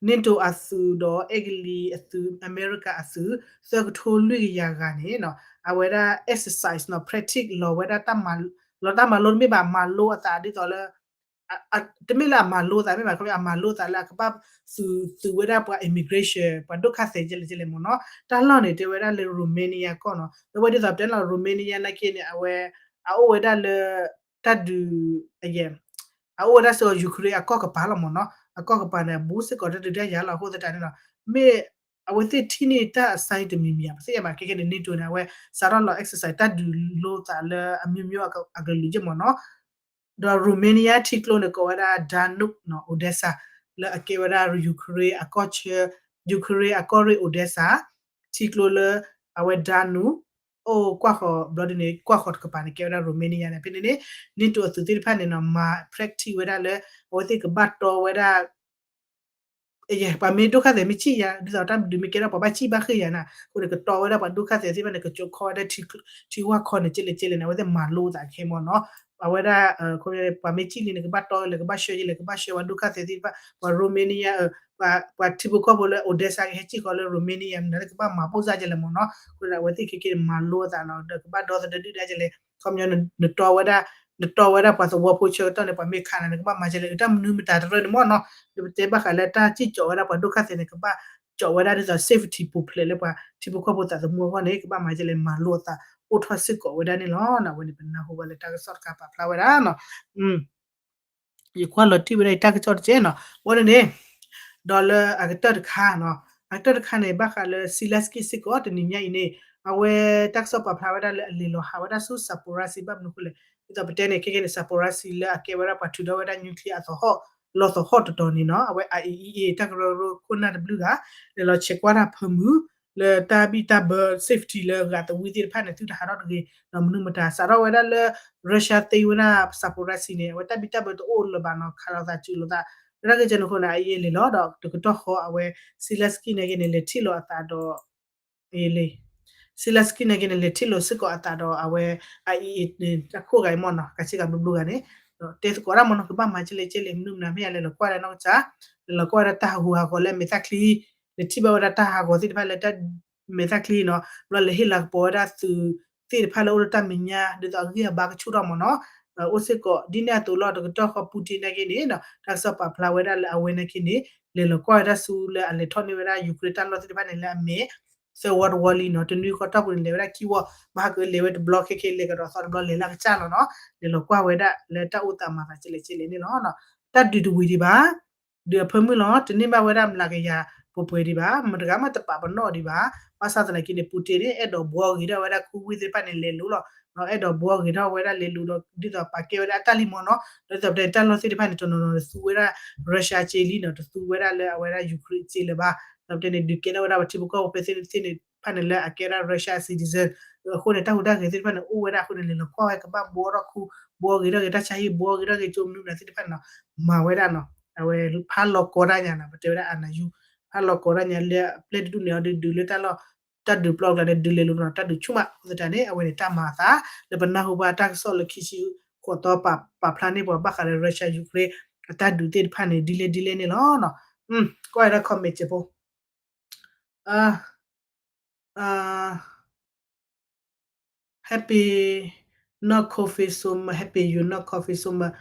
NATO အသုးဒီးအဲကလံးအသုး အမဲရကၤအသုး သၢကထိလွံၢ်ကယၤဂၤန့ၣ်နီၤ အဝဲဒၣ် exercise နီၤ practice လီၤဝဲဒၣ် လီၤတၢ်မၤလိတမ့ၢ်ဘၣ် မၤလိအသးဒ်သိးလၢ တမ့ၢ်လၢအမၤလိအသးမ့ၢ်ဘၣ် အမၤလိအသးလၢအကဘၣ်သုး သုးဝဲဒၣ်ပှၤ immigration ပှၤဒိၣ်ခါသဲးကဲလဲၣ်ကဲလဲၣ်မ့ၢ်နီၤ တၢ်လီၢ်န့ၣ် တဲဝဲဒၣ်လၢ Romania ကီၢ်နီၤ ဒီးဝဲဒ်သိးပတဲလီၤ Romania နာ်က့န့ၣ် အဝဲ အအိၣ်ဝဲဒၣ်လၢ တၢ်ဒုး အအိၣ်ဝဲဒၣ်စ့ၢ်ကီး Ukraine အကီၢ်ကပၤလီၤမ့ၢ်နီၤ အကီၢ်ကပၤန့ၣ် အဘူးစ့ၢ်ကီးတၢ်ဒုးတၢ်ယၤလီၤ အဃိသတးန့ၣ်နီၤ မ့ၢ် အဝဲသ့ၣ်ထံၣ်န့ၢ်တၢ်အ sign တမံၤမံၤ ပသ့ၣ်ညါဘၣ် ခဲခဲန့ၣ် NATO န့ၣ် အဝဲစးထီၣ်လီၤ exercise တၢ်ဒုးလိသးလၢအမျိုးမျိုးအကလုာ်ကလုာ်မ့ၢ်နီၤ ဒီး Romania ထံကျိန့ၣ် ကိးဝဲဒၣ် Danube နီၤ Odesa လၢအကဲဝဲဒၣ် Ukraine အကီၢ်ဆၢ Ukraine အကီၢ်ရ့ၣ် Odesa ထံကျိလၢ အဝဲ Danube အိၣ်ကွၢ်ဃီၤဘျီဒ်န့ၣ် ကွၢ်ဃီၤတကပၤန့ၣ် ကဲဝဲဒၣ် Romania န့ၣ် ဖဲန့ၣ်န့ၣ် NATO အသုးသ့ၣ်တဖၣ်န့ၣ်နီၤ မၤ practice ဝဲဒၣ်လၢ အဝဲသ့ၣ်ကဘၣ်တီဝဲဒၣ် ပှၤမ့ၢ်ဒိၣ်ခါသဲးမ့ၢ်စံၣ်ယၤ ဒ်သိးတၢ်ဒုးမ့ၢ်ကဲထီၣ် ပှၤဘၣ်စံၣ်ဘၣ်ဃ့ၢ်ယၤန့ၣ် အဃိန့ၣ် ကတီဝဲဒၣ်ပှၤဒိၣ်ခါသဲးသ့ၣ်တဖၣ်န့ၣ် ကကၠိခီဝဲဒၣ် ထံဝၣ်ခီန့ၣ် ကဲလဲၣ်ကဲလဲၣ်န့ၣ် အဝဲသ့ၣ်မၤလိသးခဲမ့ၢ်နီၤ အဝဲဒၣ် ပှၤမ့ၢ်စံၣ်လံန့ၣ် ကဘၣ်တီလဲၣ် ကဘၣ်ဆှၢယဲလဲၣ် ကဘၣ်ဆှၢပှၤဒိၣ်ခါသဲးသ့ၣ်တဖၣ် ပှၤ Romania ပှၤထံဖိကီၢ်ဖိလၢ Odesa ကဟဲစံၣ်ဃီလၢ Romania မနုၤလၢကဘၣ်မၤပိၢ်စၢ်ကဲလဲၣ်မ့ၢ်နီၤ အဃိန့ၣ် အဝဲသ့ၣ်ခဲကဲန့ၣ် မၤလိသးနီၤ ဒီးကဘၣ်ဒီသဒၢဒုၣ်ဒါကဲလဲၣ် ခီပညီ နတီဝဲဒၣ် နတီဝဲဒၣ်ပှၤသဝီဖိဆၢကတီၢ်န့ၣ် ပှၤမ့ၢ်ခးနၤန့ၣ် ကဘၣ်မၤကဲလဲၣ် တၢ်မနုၤမတၤတရၢန့ၣ်မ့ၢ်နီၤ ဒီးပတဲဘၣ်ဃးလၢတၢ်စံၣ်ကၠီးဝဲဒၣ်ပှၤဒိၣ်ခါသဲးန့ၣ် ကဘၣ်ကၠီးဝဲဒၣ်ဒ်သိး safety ပူၤဖျဲးလၢပှၤထံဖိကီၢ်ဖိသးသမူအဂီၢ်န့ၣ် ကဘၣ်မၤကဲလဲၣ် မၤလိအသး အိၣ်ထီၣ်စ့ၢ်ကီးဝဲဒၣ်န့ၣ်လီၤ. အဝဲန့ၣ် ပနၢ်ဟူဘၣ်လၢတၢ်ကစီၣ်တခါပာ်ဖျါဝဲဒၣ်နီၤ ယကွၢ်လီၤတံၢ်ဝဲဒၣ်ယတၢ်ကစီၣ်တက့ၢ်နီၤ ဝဲန့ၣ်န့ၣ် ဒီးလၢအကတၢၢ်တခါနီၤ အကတၢၢ်တခါန့ၣ် ဘၣ်ဃးလၢ Zelenskyy စ့ၢ်ကီး တနံၤညါအံၤန့ၣ် အဝဲတၢ်ကစီၣ်ပာ်ဖျါဝဲဒၣ်လၢအလဲၤလီၤဟးဝဲဒၣ်ဆူ Zaporizhzhia ဘၣ်မနုၤအဃိလဲၣ် ဒ်သိးပတဲန့ၣ် ခဲကဲန့ၣ် Zaporizhzhia လၢအကဲဝဲဒၣ်ပှၤထုးထီၣ်ဝဲဒၣ် nuclear အသဟီၣ် လီသဟီၣ်တတီၤန့ၣ်နီၤ အဝဲ IAEA တၢ်ကရၢကရိခိၣ်နၢ်တဘျုးဂၤ လဲၤလီၤဆဲးကွၢ်တၢ်ဖၢမုၢ် လၢတၢ်ဘံၣ်တၢ်ဘၢ safety လၢအဂၤသဝံသ့ၣ်တဖၣ်န့ၣ် သုတဟးထီၣ်တဂ့ၤ ဒီးမနုၤမတၤ စးထီၣ်ဝဲဒၣ်လၢ Russia သ့ဝဲဒၣ် Zaporizhzhia န့ၣ် အဝဲတၢ်ဘံၣ်တၢ်ဘၢတအိၣ်လၢၤဘၣ်နီၤ ခးလိာ်သးစုလိာ်သး လၢတၢ်ဂ့ၢ်ကဲန့ၣ်အဃိန့ၣ် အအံၤလဲၤလီၤဒီးတကတီၢ်ဃီအဝဲ Zelenskyy န့ၣ်က့န့ၣ် လဲၤထံၣ်လိာ်အသးဒီး Zelenskyy န့ၣ်က့န့ၣ် လဲၤထံၣ်လိာ်စ့ၢ်ကီးအသးဒီးအဝဲ အအံၤ တၢ်ခိၣ်ဂၤအံၤမ့ၢ်နီၤ ကးဆ့ကၤဘျိဘျိဂၤန့ၣ် ဒီးတဲသကိးတၢ်မ့ၢ်နီၤ ကဘၣ်မၤကဲလဲၣ်ကဲလဲၣ် မနုၤမနုၤမ့ၢ်ယၤလဲၤလီၤကွၢ်ဒၣ်နီၢ်ကစၢ် လဲၤလီၤကွၢ်ဝဲဒၣ်တၢ်ဟးဂူာ်ဟးဂီၤလၢအမဲာ်သၣ်ချံ လဲၤထံၣ်ဘၣ်ဝဲဒၣ်တၢ်ဟးဂီၤသ့ၣ်တဖၣ်လၢတၢ် မဲာ်သၣ်ချံနီၤ ဘျီလဲၤဟ့ၣ်လၤကပီၤဝဲဒၣ်သုးသ့ၣ်တဖၣ်လၢအိၣ်လၢတၢ်မဲာ်ညါ ဒ်သိးအဂံၢ်အဘါကဆူၣ်ထီၣ်မ့ၢ်နီၤ အိၣ်စ့ၢ်ကီး ဒ်န့ၣ်အသိးလီၤ တကတီၢ်ဃီ Putin နာ်က့န့ၣ် တၢ်ကစီၣ်ပာ်ဖျါဝဲဒၣ်လၢအဝဲနာ်က့န့ၣ် လဲၤလီၤကွၢ်ဝဲဒၣ်ဆူလၢအလဲၤထီၣ်န့ၢ်ဝဲဒၣ် Ukraine တၢ်လီၢ်သ့ၣ်တဖၣ်န့ၣ် လၢအမဲာ် သၢဝီတဝီလံနီၤ တနွံဃီတီၢ်ပူၤန့ၣ် လဲၤဝဲဒၣ်ခံဝီ ဘၣ်ဟးကလဲၤဝဲတဘျီခဲခဲလဲၤကဒီးသီတဘျီလဲၤလၢအကစၢ်လီၤနီၤ လဲၤလီၤကွၢ်ဝဲဒၣ်လၢတၢ်အိၣ်သးမၤသးကဲလဲၣ်ကဲလဲၣ်န့ၣ်လီၤ တၢ်ဒုးတဝံၤဒံးဘၣ် ဒုးအဖၢမုၢ်လီၤ တန့ၢ်ဘၣ်ဝဲဒၣ်မျးကယၤပှဲၤပှဲၤဒံးဘၣ် မတဂၤမးတပာ်ပနီၣ်ဒံးဘၣ် ဘၣ်ဆၣ်သနာ်က့န့ၣ် Putin န့ၣ် အဲၣ်ဒိးဘှီဂ့ၤထီၣ်ဝဲဒၣ်ခူဝ့ၢ်သ့ၣ်တဖၣ်န့ၣ်လဲၤလိၤလီၤ အဲၣ်ဒိးဘှီဂ့ၤထီၣ်ဝဲဒၣ်လဲၤလိၤဒီး ဒ်သိးပာ်ကဲဝဲဒၣ်တၢ်လံမ့ၢ်နီၤ ဒီးဒ်သိးပတဲန့ၣ် တၢ်လီၢ်သ့ၣ်တဖၣ်န့ၣ် တနီၤနီၤန့ၣ် သူဝဲဒၣ် Russia က့လံနီၤ တသူဝဲဒၣ်လၢအဝဲဒၣ် Ukraine က့လၢၤဘၣ် ဒီးပတဲန့ၣ် ဒုးကဲထီၣ်ဝဲဒၣ်ပထံဖိကီၢ်ဖိဖဲသ့ၣ်တဖၣ်န့ၣ်လၢအကဲဒၣ် Russia citizen အဃိန့ၣ် တၢ်ဟူးတၢ်ဂဲၤသ့ၣ်တဖၣ်န့ၣ် အိၣ်ဝဲဒၣ်အဃိန့ၣ် လဲၤလီၤကွၢ်ဝဲကဘၣ်ဘှီထီၣ်ခူ ဘှီဂ့ၤထီၣ်ဂ့ၤ တၢ်ဆါဟံၣ်ဘှီဂ့ၤထီၣ်ဂ့ၤ ကၠိမနုၤမနုၤသ့ၣ်တဖၣ်န့ၣ်နီၤ မၤဝဲဒၣ်နီၤ အဝဲဖးလီၤကီတၢ်ညါနီၤ ပတဲဝဲဒၣ် အနယူ ဖးလီၤကီတၢ်ညါလၢအပျဲၢ်တဒူၣ်န့ၣ် အီၤဒုးဒုးလၢတၢ်လီၢ် တၢ်ဒုးပျီအကျါန့ၣ် ဒုးလဲၤလိၤနီၤ တၢ်ဒုးဆူၣ်မး အဃိသတးန့ၣ် အဝဲန့ၣ်တၢ်မၤအသး လၢပနၢ်ဟူဘၣ်တၢ်ကစီၣ်လၢခံဆံဃိးသီ ပာ်ဖျါန့ၢ်ပှၤဘၣ်ဃးလၢ Russia Ukraine အတၢ်ဒုးသ့ၣ်တဖၣ်န့ၣ် ဒ်လဲၣ်ဒ်လဲၣ်န့ၣ်လီၤ. ကွၢ်ဝဲဒၣ် comment စဲးဖိ Happy not coffee so much, happy you not coffee so much.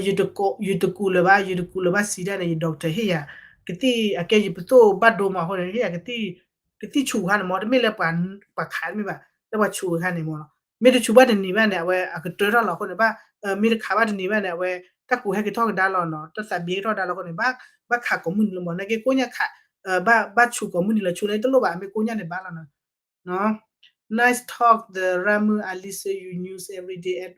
ယတကူးလၢၤဘၣ် ယတကူးလၢၤဘၣ်စံးဒၣ်န့ၣ် ယ doctor ဟ့ၣ်ယၤ ကသံၣ်အကဲယပသိၣ်ဘၣ်ဒိမးအဃိန့ၣ် ဟ့ၣ်ယၤ ကသံၣ်ဆူးခါန့ၣ်မ့ၢ် တမ့ၢ်လၢပှၤခးတမ့ၢ်ဘၣ် လၢပှၤဆူးအခါန့ၣ်မ့ၢ်နီၤ မ့ၢ်တဆူးဘၣ်တနံၤဘၣ်န့ၣ် အဝဲအကတၢၢ်ထီၣ်လီၤအဃိန့ၣ် ဘၣ် မ့ၢ်တခးဘၣ်တနံၤဘၣ်န့ၣ် အဝဲတၢ်ကူးဟဲက့ၤထီၣ်ကဒါလီၤနီၤ တၢ်သးဘံက့ၤထီၣ်ကဒါလီၤအဃိန့ၣ် ဘၣ်ခးကိးမုၢ်နံၤလၢမ့ၢ် နာ်က့ကိးညါခး ဘၣ်ဆူးကိးမုၢ်နံၤလီၤ ဆူးန့ၣ်တလိၣ်ဘၣ် မ့ၢ်ကိးညါန့ၣ်ဘၣ်လီၤနီၤ Nice talk the Ramu, I listen you news every day at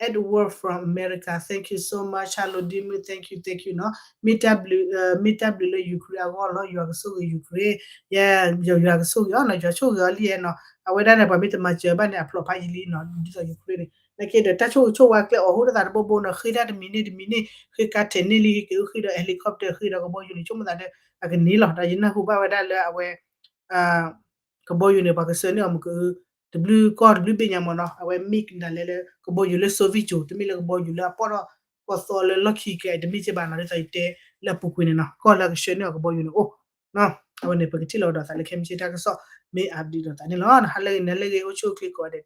at work from America, thank you so much, hello ဒ်မုၣ် thank you thank you နီၤ မ့ၢ်တၢ်ဘျုးလၢ Ukraine အဂီၢ်လီၤ ယွၤကဆိၣ်ဂ့ၤ Ukraine ယဲ ယွၤကဆိၣ်ဂ့ၤအီၤနီၤ ယွၤဆိၣ်ဂ့ၤအီၤလံနီၤ အဝဲဒၣ်န့ၣ် ပှၤမ့ၢ်တမၤစၢၤဘၣ်န့ၣ် အဖျိးဖးယံာ်လံနီၤ ဒ်သိး Ukraine န့ၣ် နာ်က့ဒီးတၢ်ဆိၣ်ဂ့ၤဆိၣ်ဝါကျဲအိၣ်ဟူတသးတဘိဘိနီၤ ဃ့တၢ်တမံၤန့ၣ်တမံၤန့ၣ် ဃ့ကါထဲးန့ၢ်လံ ဟ့ၣ်က့ၤအိၣ်ဃ့ဒီး helicopter ဃ့ဒီးကဘီယူၤန့ၣ် ဆိကမိၣ်သးဒီး အကန့ၢ်လီၤ ဒီးယနၢ်ဟူဘၣ်ဝဲဒၣ်လၢအဝဲ ကဘီယူၤန့ၣ် ပှၤကဆှၢန့ၢ်အီၤမ့ၢ်က တဘျုးကီၢ်တဘျုးဘ့ၣ်ညါမ့ၢ်နီၤ အဝဲ MiG ဒၣ်လဲာ်လၢ ကဘီယူၤလၢ Soviet ကၠိ တမ့ၢ်လၢကဘီယူၤလၢအပိာ်ထီၣ် ကီၢ်သီလၢလီၢ်ခံကဲ တမ့ၢ်က့ဘၣ်နီၤ ဒ်သိးယတဲလၢအပူၤကွံာ်န့ၣ်နီၤ ကီၢ်လၢအကဆှၢန့ၢ်အီၤကဘီယူၤန့ၣ်အိၣ် အဝဲန့ၣ် ပကထံၣ်လိာ်ဒီးသးလၢခဲမုၢ်ဆ့ၣ်တၢ်ကစီၣ် မ့ၢ် update ဒီးသးန့ၣ်လီၤ ဟါလၢဂ့ၤ နၤလၢဂ့ၤ အိၣ်ဆူၣ်အိၣ်ချ့ကိးဂၤဒဲး